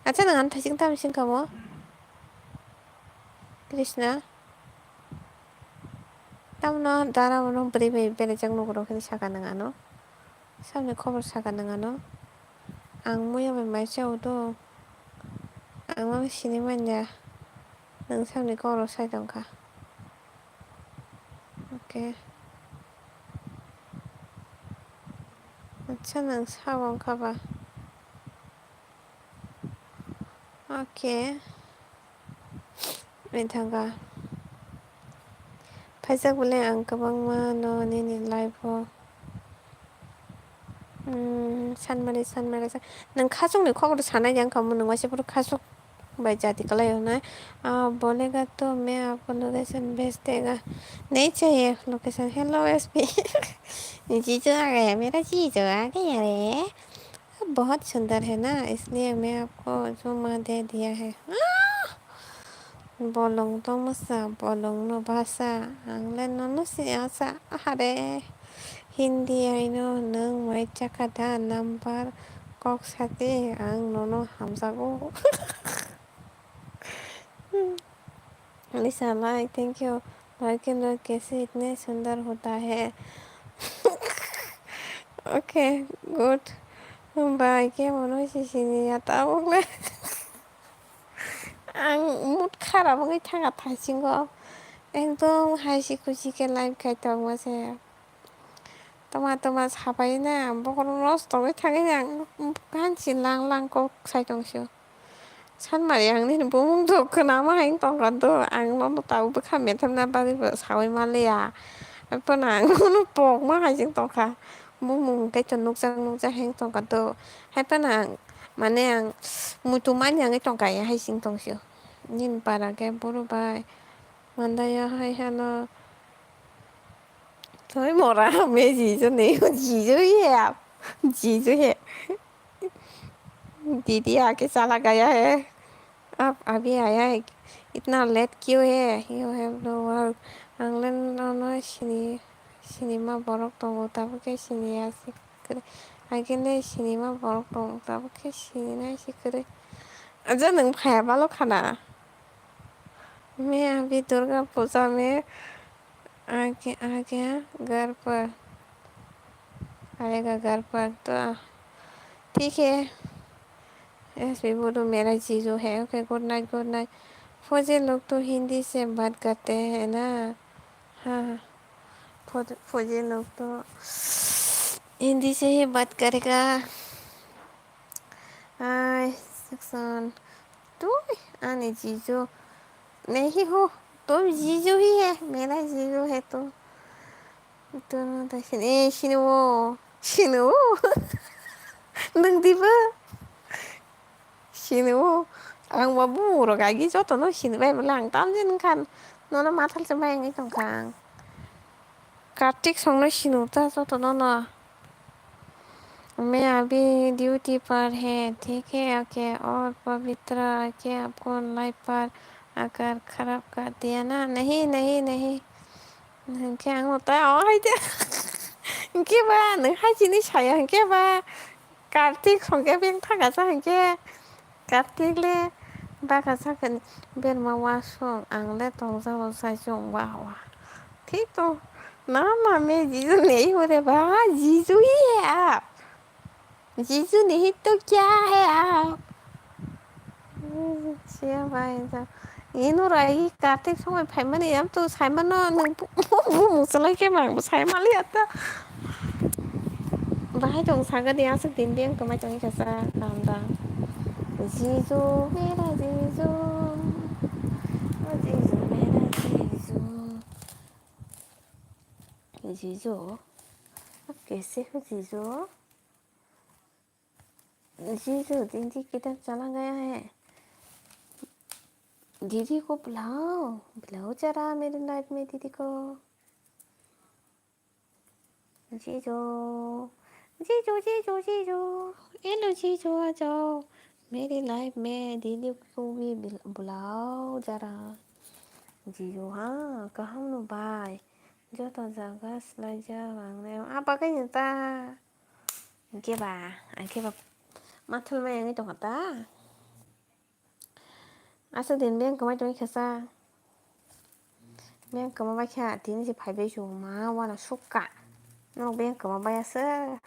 Acha, nang ano thaising tamo sing kha bo? Krishna. Tamno dara bono bwrwi bai belai jak nugo rok hinwi saka nang ano. Samni khobor saka nang ano. Ang muya bai mai cha udo. Ang no sini manya. Nang samni khobor sai tong kha. Okay. Acha, nang sabo wngkha ba? Okay. Wngthangkha. Phaijak bole ang kwbangma no nini live o. Hmm, sanmari, sanmari, sa-, nang khasukni khobor sanai yang khamu, nang waisa phuru khasuk bai jati kalai hwnwi. Ah, bolega to main aapko location bhej dega. Nahi chahiye location. Hello S P. Jijo aa gaya, mera jijo aa gaya re. बहुत सुंदर है ना, इसलिए मैं आपको चुम्मा दे दिया है। Bolong tongmasa, bolong no basa, ang le nono si asa, ahare. Hindi aino nwng mai chakha da number kok sati, ang nono hamjago. Lisa, like, thank you. Like, log kaise itne sundar hota hai? Okay, good. Bai ke mono sisini ya tabuk le. Ang mood kharap wngwi thangkha thaisingo. Ekdom haisi khusi khe live khai tongma se. Toma toma sabai na bokhorok lost tongwi thangwi ang hansi lang lang kok sai tong sio. Sanmari ang nini bumung do khwnama hai tongkha do, ang nono tabuk bwkha methemna bagwi bo saui manliya. Haphano ang nono pokma hai se tongkha. Bumung kaitor nukjak nukjak hai tongkha do. Haphano ang, mane ang muitu manya wngwi tongkha ya hai se tong sio. Nini para khe buru bai. Mandaya hai hano. Toi mora me jijo nahi ho, jijo hi hai aap. Jijo hai. Didi aake chala gaya hai. Aap abhi aaya hai. Itna late kyun hai? You have no work. Ang le nono sini, sinima borok tongo, tabuk khe sini ya si kwrwi. Agile sinima borok tongo, tabuk khe sini nai si kwrwi. Aja nwng phaiya balo khana. मैं अभी दुर्गा पूजा में आगे, आगे घर पर, आएगा घर पर तो ठीक है। ऐसे बोलो, मेरा जीजू है। Okay, good night, good night। फौजी लोग तो हिंदी से बात करते हैं ना। हाँ, फौज-, फौजी लोग तो हिंदी से ही बात करेगा। Ai, Saksan. Tui, ani jijo. Nahi ho, to jijo hi hai, mera jijo hai to. To no ta sini, eh, sini wo. Sini wo. Nang diba? Sini wo. Ang ba bu ro gagi joto no sini bai bela ang tam jin kan. Nono mathal se bai ang itong kang. Kartik songno sinu ta joto nono. मैं अभी ड्यूटी पर है, ठीक है, ओके, और पवित्रा, क्या आपको लाइव पर आकर खराब कर दिया ना? नहीं, नहीं, नहीं। Hingke ang no ta o hai de. Hingke ba, nang hai chini saya hingke ba. Kartik songke beng thangka sa hingke. Kartik le baka sakani berma wasong ang le tongjago sai chong wa wa. Thik to. Na na me jijo nahi ho re ba, jijo hi hai aap. Jijo nahi to kya hai aap. Siya bai ja. Ino rai Kartik songwi phaimani yam to saimano nung bu musalai ke mang saimali ata. Bahai tong saga dia asuk din biang tumai tong kasa kanda. Jijo mera jijo. O jijo mera jijo. Jijo. Ab kaise ho jijo? जीजू, दीदी किधर चला गया है? दीदी को बुलाओ, बुलाओ जरा मेरी लाइफ में दीदी को। Jijo, Jijo, Jijo, Jijo, hello Jijo ajo, मेरी life में दीदी को भी बुलाओ जरा। Jijo ha, kaham no bai? Joto jaga swlaijak ang nai. Ah, bagwi no ta. Hwnkhe ba, ang khe ba mathal mai wngwi tongkha ta. Aswk din beng kwmai tongwi kha sa. Beng kwma bai kha, tini se phaibai su ma wana sukha. Nok beng kwma bai aswk.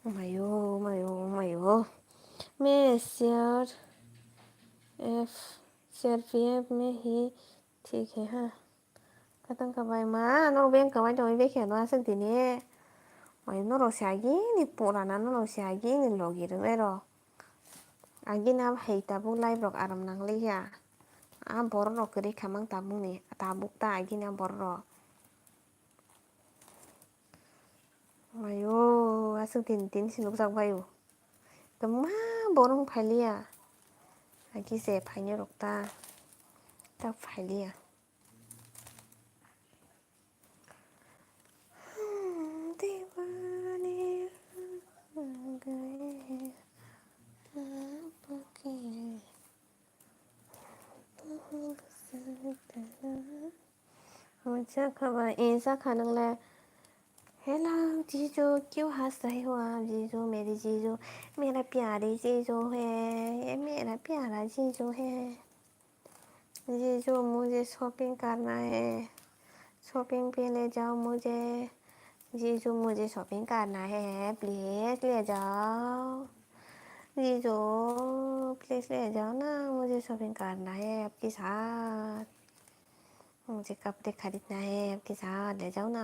Mayo, mayo, mayo. मैं CRPF, CRPF में ही ठीक है, हाँ। Katang kabai ma, nok beng kwmai tongwi bekhe no aswk tini. Mai norok se agini purana, norok se agini logi rwnairok. Agini abo hai tabuk life rok aram nanglikya. A borok rok kwrwi khamang tabukni, tabuk ta agini a borok rok. Mayo, aswk tini tini se nukjak baio. Kwbangma borok phailiya. Agi se phainai rok ta. Ta phailiya. दीवाने हो गए आपके। Hwnsa kha ba, e, sa kha nang le. Hello, जीजू, क्यों हंस रहे हो आप, जीजू, मेरे जीजू, मेरा प्यारे जीजू है, ये मेरा प्यारा जीजू है। जीजू, मुझे शॉपिंग करना है, शॉपिंग पे ले जाओ मुझे। जीजू, मुझे शॉपिंग करना है, प्लीज ले जाओ। जीजू, प्लीज ले जाओ ना, मुझे शॉपिंग करना है आपके साथ। मुझे कपड़े खरीदना है आपके साथ, ले जाओ ना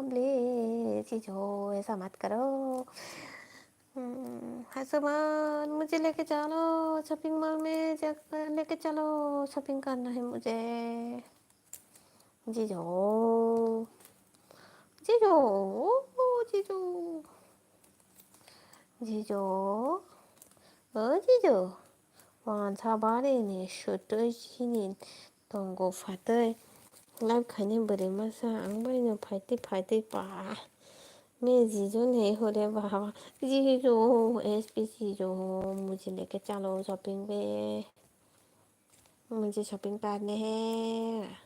प्लीज। जीजू, ऐसा मत करो। हम्म, हसुमान, मुझे लेके चलो शॉपिंग मॉल में, जाकर लेके चलो, शॉपिंग करना है मुझे। जीजू, जीजू, जीजू, जीजू, ओ जीजू, wansa bari ni sutui sini tongo phatui. Live khaini bwrwi masa ang bai no phaitwi phaitwi pa. मैं जीजू नहीं हो रे बाबा, जीजू, एसपी जीजू, मुझे लेके चलो शॉपिंग पे, मुझे शॉपिंग करने हैं,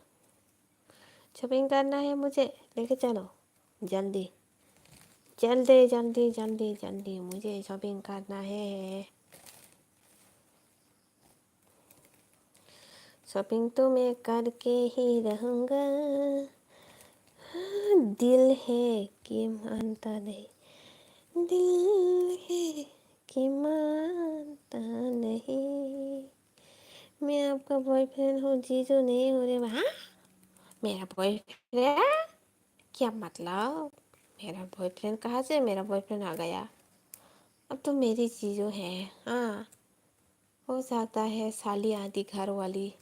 शॉपिंग करना है मुझे, लेके चलो जल्दी, जल्दी, जल्दी, जल्दी, जल्दी, मुझे शॉपिंग करना है। शॉपिंग तो मैं करके ही रहूँगा। हाँ, दिल है कि मानता नहीं, दिल है कि मानता नहीं। मैं आपका बॉयफ्रेंड हूँ, जीजू नहीं हो रे। हाँ, मेरा बॉयफ्रेंड? क्या मतलब? मेरा बॉयफ्रेंड कहाँ से मेरा बॉयफ्रेंड आ गया? अब तो मेरी जीजू है। हाँ, हो सकता है साली आदि घर वाली,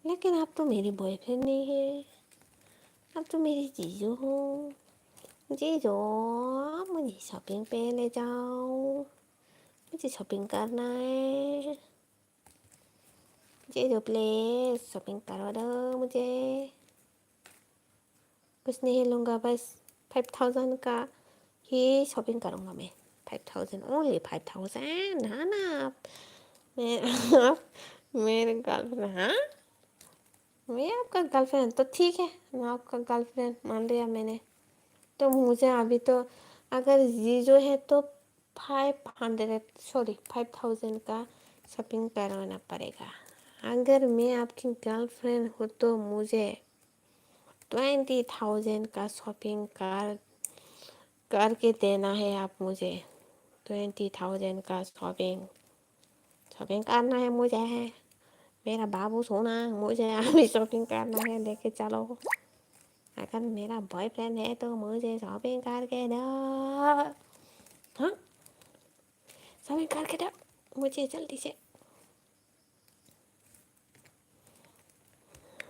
लेकिन आप तो मेरी बॉयफ्रेंड नहीं है, आप तो मेरी जीजू हो। जीजू, आप मुझे शॉपिंग पे ले जाओ, मुझे शॉपिंग करना है। जीजू, प्लीज शॉपिंग करवा दो मुझे। कुछ नहीं लूँगा, बस फाइव थाउजेंड का ही शॉपिंग करूँगा मैं। Five thousand, only five thousand, है ना? आप, मैं, आप मेरे गर्लफ्रेंड, हाँ, मैं आपका गर्लफ्रेंड तो ठीक है, मैं आपका गर्लफ्रेंड मान लिया मैंने। तो मुझे अभी तो अगर जीजू है तो five hundred, sorry, five thousand का शॉपिंग करवाना पड़ेगा। अगर मैं आपकी गर्लफ्रेंड हूँ तो मुझे ट्वेंटी थाउजेंड का शॉपिंग कर, करके देना है आप मुझे। ट्वेंटी थाउजेंड का शॉपिंग, शॉपिंग करना है मुझे। मेरा बाबू सोना, मुझे अभी शॉपिंग करना है, लेके चलो। अगर मेरा बॉयफ्रेंड है तो मुझे शॉपिंग करके दो। हाँ, शॉपिंग करके दो मुझे जल्दी से।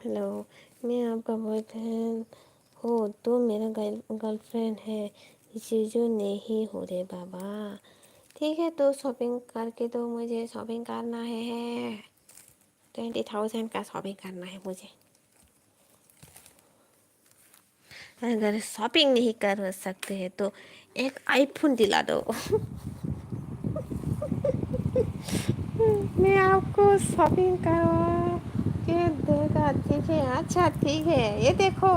हेलो, मैं आपका बॉयफ्रेंड हूँ, तू मेरा गर्ल-, गर्लफ्रेंड है, जीजू नहीं हो रे बाबा। ठीक है, तो शॉपिंग करके दो मुझे, शॉपिंग करना है, है। ट्वेंटी थाउजेंड का शॉपिंग करना है मुझे। अगर शॉपिंग नहीं कर सकते हैं तो एक आईफोन दिला दो। मैं आपको शॉपिंग करवा के देगा, ठीक है? अच्छा, ठीक है। ये देखो,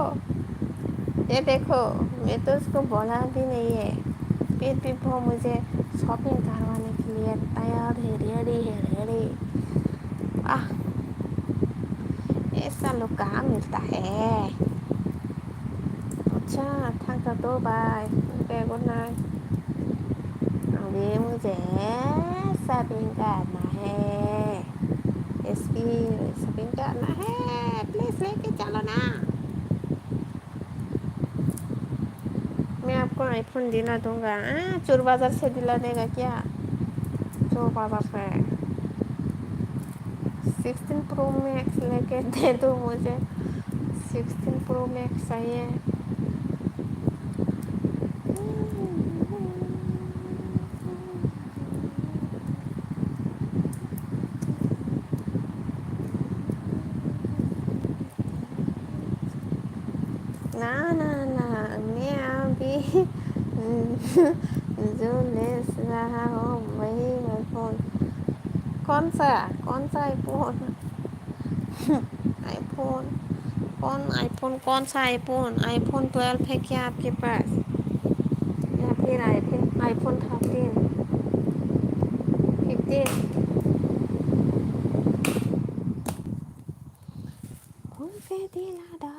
ये देखो, मैं तो उसको बोला भी नहीं है, फिर भी वो मुझे शॉपिंग करवाने के लिए तैयार है, रेडी है, रेडी। आह, ऐसा लोग कहाँ मिलता है? अच्छा, thank you, bye. Okay, good night. अभी मुझे शॉपिंग करना है। एसपी शॉपिंग करना है, प्लीज लेके चलो ना। मैं आपको आईफोन दिला दूंगा। हाँ, चोर बाजार से दिला देगा क्या? चोर बाजार से। सिक्सटीन प्रो मैक्स लेके दे दो मुझे, सिक्सटीन प्रो मैक्स चाहिए। ना, ना, ना, मैं अभी जो ले रहा हूँ वही आईफोन। कौन सा, कौन सा आईफोन? आईफोन, कौन आईफोन, कौन सा आईफोन? आईफोन ट्वेल्व है क्या आपके पास, या फिर iPhone, iPhone thirteen, fifteen? Phone पे दिला दो,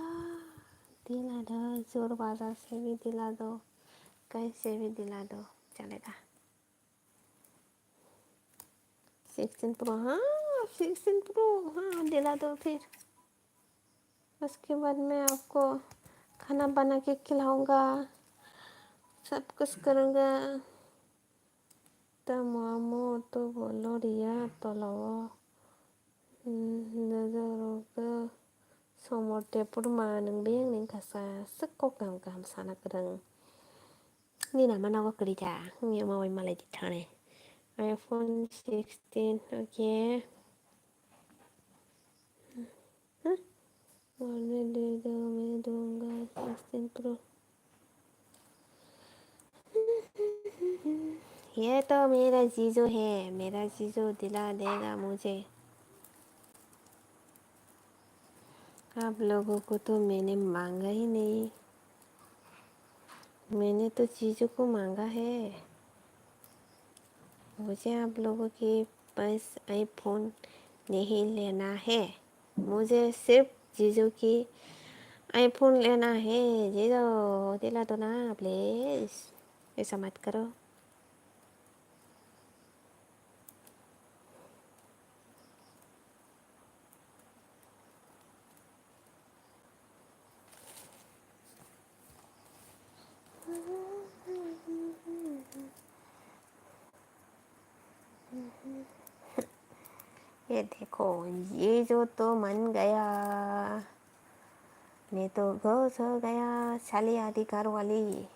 दिला दो, चोर बाजार से भी दिला दो, कहीं से भी दिला दो, चलेगा। सिक्सटीन प्रो, हाँ, सिक्सटीन प्रो, हाँ, दिला दो फिर। उसके बाद मैं आपको खाना बना के खिलाऊंगा, सब कुछ करूंगा। Tamo amo to bolo riya tolao. Hmm, nojorok to somor tepur ma nung biyang ning kasa sik kok kaham kaham sana kwrwng. Nini nama nogo kwrwi kha, wngya ma bai malai di thani. iPhone sixteen, okay. Huh? Already the me dunga sixteen Pro. ये तो मेरा जीजू है, मेरा जीजू दिला देगा मुझे। आप लोगों को तो मैंने मांगा ही नहीं, मैंने तो जीजू को मांगा है। मुझे आप लोगों के पास आईफोन नहीं लेना है, मुझे सिर्फ जीजू की आईफोन लेना है। जीजू दिला दो ना प्लीज, ऐसा मत करो। ये देखो, ये जो तो मन गया, मैं तो खुश हो गया, साली आदि घर वाली।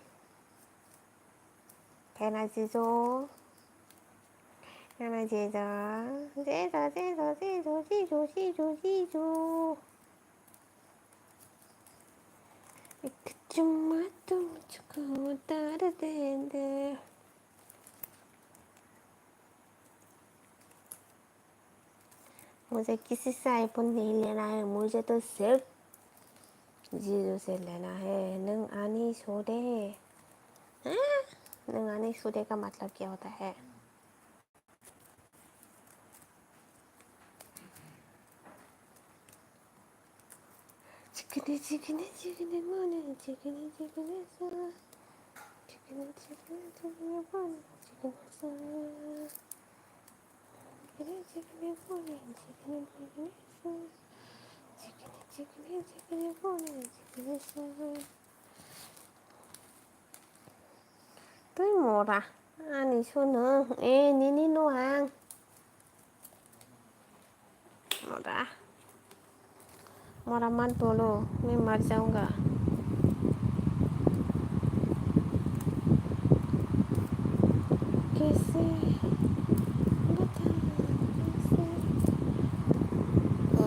Kena jijo. Kena jijo. Jijo, jijo, jijo, jijo, jijo, jijo. Ikchumatu muchko dar de de. मुझे किसी से आईफोन नहीं लेना है, मुझे तो सिर्फ जीजू से लेना है। नंग आनी छोड़े, हाँ? नंग आनी छोड़े का मतलब क्या होता है? Chikini, chikini, chikini, moni, chikini, chikini, sa. Chikini, chikini, chikini, moni, chikini, sa. Chikini, chikini, moni, chikini, chikini, sa. Chikini, chikini, chikini, moni, chikini, sa. Twi mora, ani sono, e nini no ang. Mora. Mora mat bolo, मैं मर जाऊंगा। कैसे बताऊं, कैसे? ओ।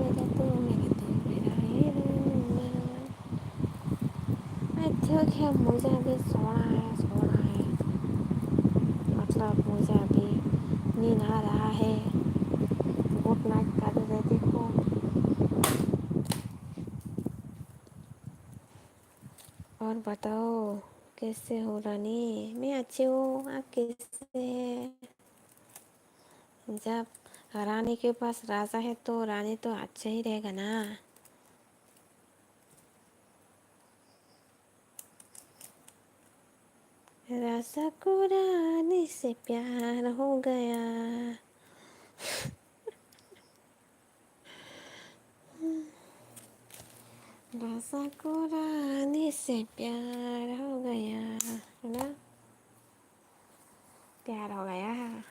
मेरा तू, मेरा तू मेरा हीरो। मैं तो क्या मुझे भी सोना है, सोना है। मतलब मुझे अभी नींद आ रहा है। गुड नाइट कर दे देखो। और बताओ, कैसे हो रानी? मैं अच्छी हूँ, आप कैसे हैं? जब रानी के पास राजा है तो रानी तो अच्छा ही रहेगा ना। राजा को रानी से प्यार हो गया। राजा को रानी से प्यार हो गया, है ना? प्यार हो गया।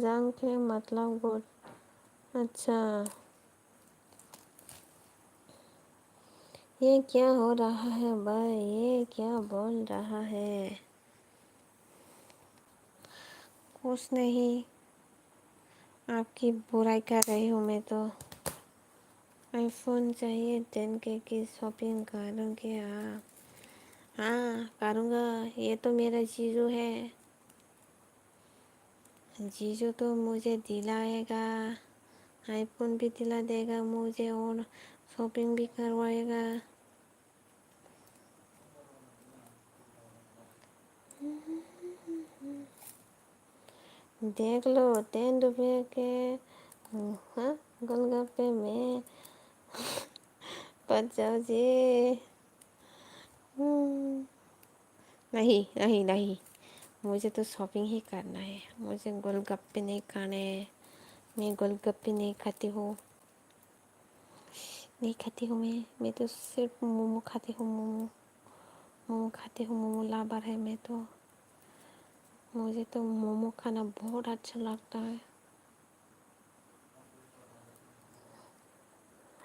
जान के मतलब गुड। अच्छा, ये क्या हो रहा है भाई? ये क्या बोल रहा है? कुछ नहीं, आपकी बुराई कर रही हूँ मैं तो। आईफोन चाहिए टेन के की शॉपिंग करोगे आप? हाँ, करूँगा। ये तो मेरा जीजू है। जीजू तो मुझे दिलाएगा, आईफोन भी दिला देगा मुझे और शॉपिंग भी करवाएगा। देख लो, टेन रुपये के, हाँ, गोलगप्पे में पचास जी। हम्म। नहीं, नहीं, नहीं, मुझे तो शॉपिंग ही करना है, मुझे गोलगप्पे नहीं खाने हैं, मैं गोलगप्पे नहीं खाती हूँ, नहीं खाती हूँ मैं, मैं तो सिर्फ मोमो खाती हूँ, मोमो, मोमो खाती हूँ, मोमो लवर है मैं तो, मुझे तो मोमो खाना बहुत अच्छा लगता है।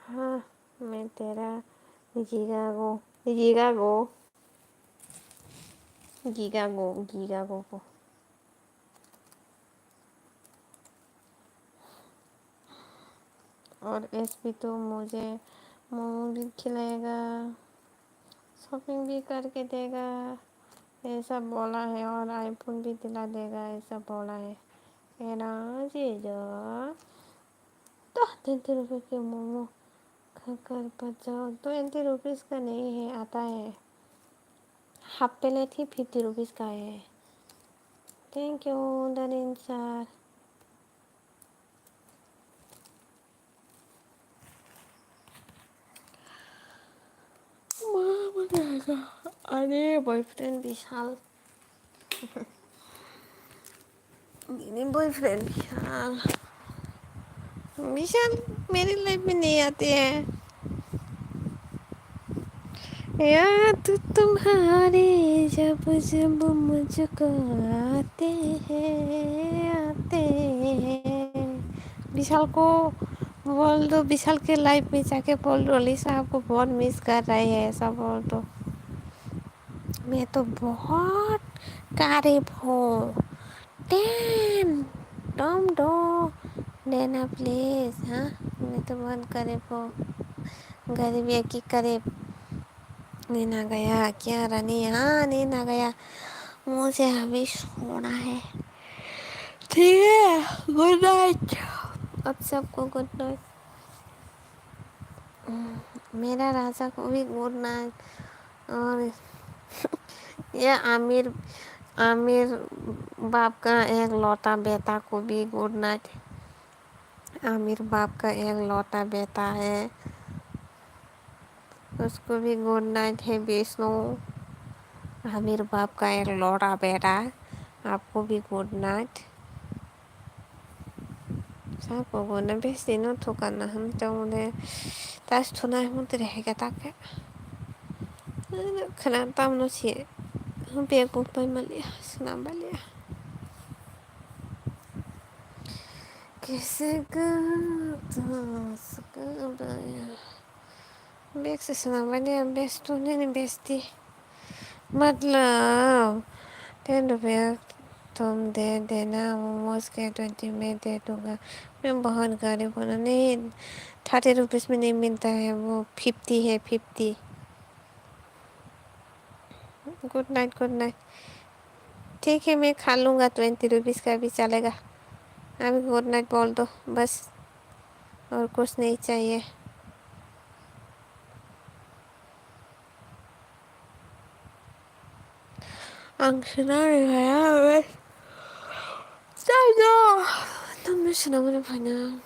हाँ, मैं तेरा जीगागो, जीगागो, गीगागो, गीगागो को। और एसपी तो मुझे मोमो भी खिलाएगा, शॉपिंग भी करके देगा, ऐसा बोला है, और आईफोन भी दिला देगा, ऐसा बोला है। है ना जीजा? तो ट्वेंटी रुपीज के मोमो खाकर पचाओ। ट्वेंटी रुपीज का नहीं है, आता है, हाफ प्लेट ही फिफ्टी रुपीज का है। थैंक यू दरिन सर। अरे बॉयफ्रेंड विशाल, मेरे बॉयफ्रेंड विशाल, विशाल मेरी लाइफ में नहीं आते हैं। याद तुम्हारे जब जब मुझको आते हैं, आते हैं। विशाल को बोल दो, विशाल के लाइफ में जाके बोल दो, अली साहब को बहुत मिस कर रहे हैं, ऐसा बोल दो। मैं तो बहुत गरीब हूँ। टेन, टम डो, देना प्लीज। हाँ, मैं तो बहुत गरीब हूँ, गरीब या की गरीब। नींद आ गया क्या रानी? हाँ, नींद आ गया, मुझे अभी सोना है। ठीक है, गुड नाइट आप सबको, गुड नाइट। मेरा राजा को भी गुड नाइट। और ये आमिर, आमिर बाप का एक लौता बेटा को भी गुड नाइट। आमिर बाप का एक लौता बेटा है, उसको भी गुड नाइट है विष्णु। आमिर बाप का एक लौता बेटा, आपको भी good night. Sa pogo na besti no thukan na ham tong de tas thuna ham tere hega tak ke. Khana tam no si ham pe ko pai malia sna balia. Kaise ka to saka baya. Bek se sna balia besti ne besti. मतलब टेन रुपया तुम दे देना, मोमोज के ट्वेंटी मैं दे दूंगा। मैं बहुत गरीब हूँ ना, नहीं, थर्टी रुपीज में नहीं मिलता है, वो फिफ्टी है, fifty. Good night, good night. ठीक है, मैं खा लूँगा, ट्वेंटी रुपीज का भी चलेगा। अभी गुड नाइट बोल दो बस, और कुछ नहीं चाहिए। Ang sinari kaya, wes. Sayo! Tamo sinamani phaina.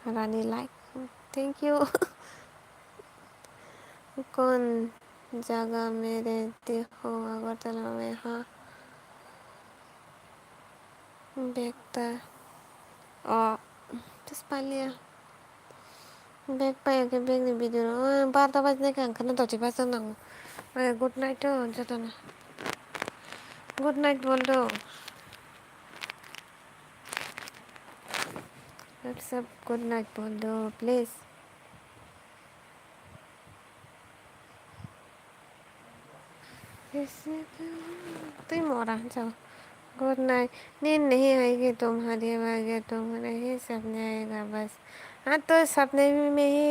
Rani like. Thank you. कौन जगह मेरे देखो अगरतला में, हाँ। Bag ta. Oh, terus palia. Bag pa ya ke bag ni video. Oh, barta bajne kan kana doti baja nango. Good night to jotono. Good night bol do. WhatsApp, good night bol do, please. Twi mora hansa. Good night. Nin nahi hai ke tum hari ba ke tum nahi sapne aega bas. Haan to sapne mein hi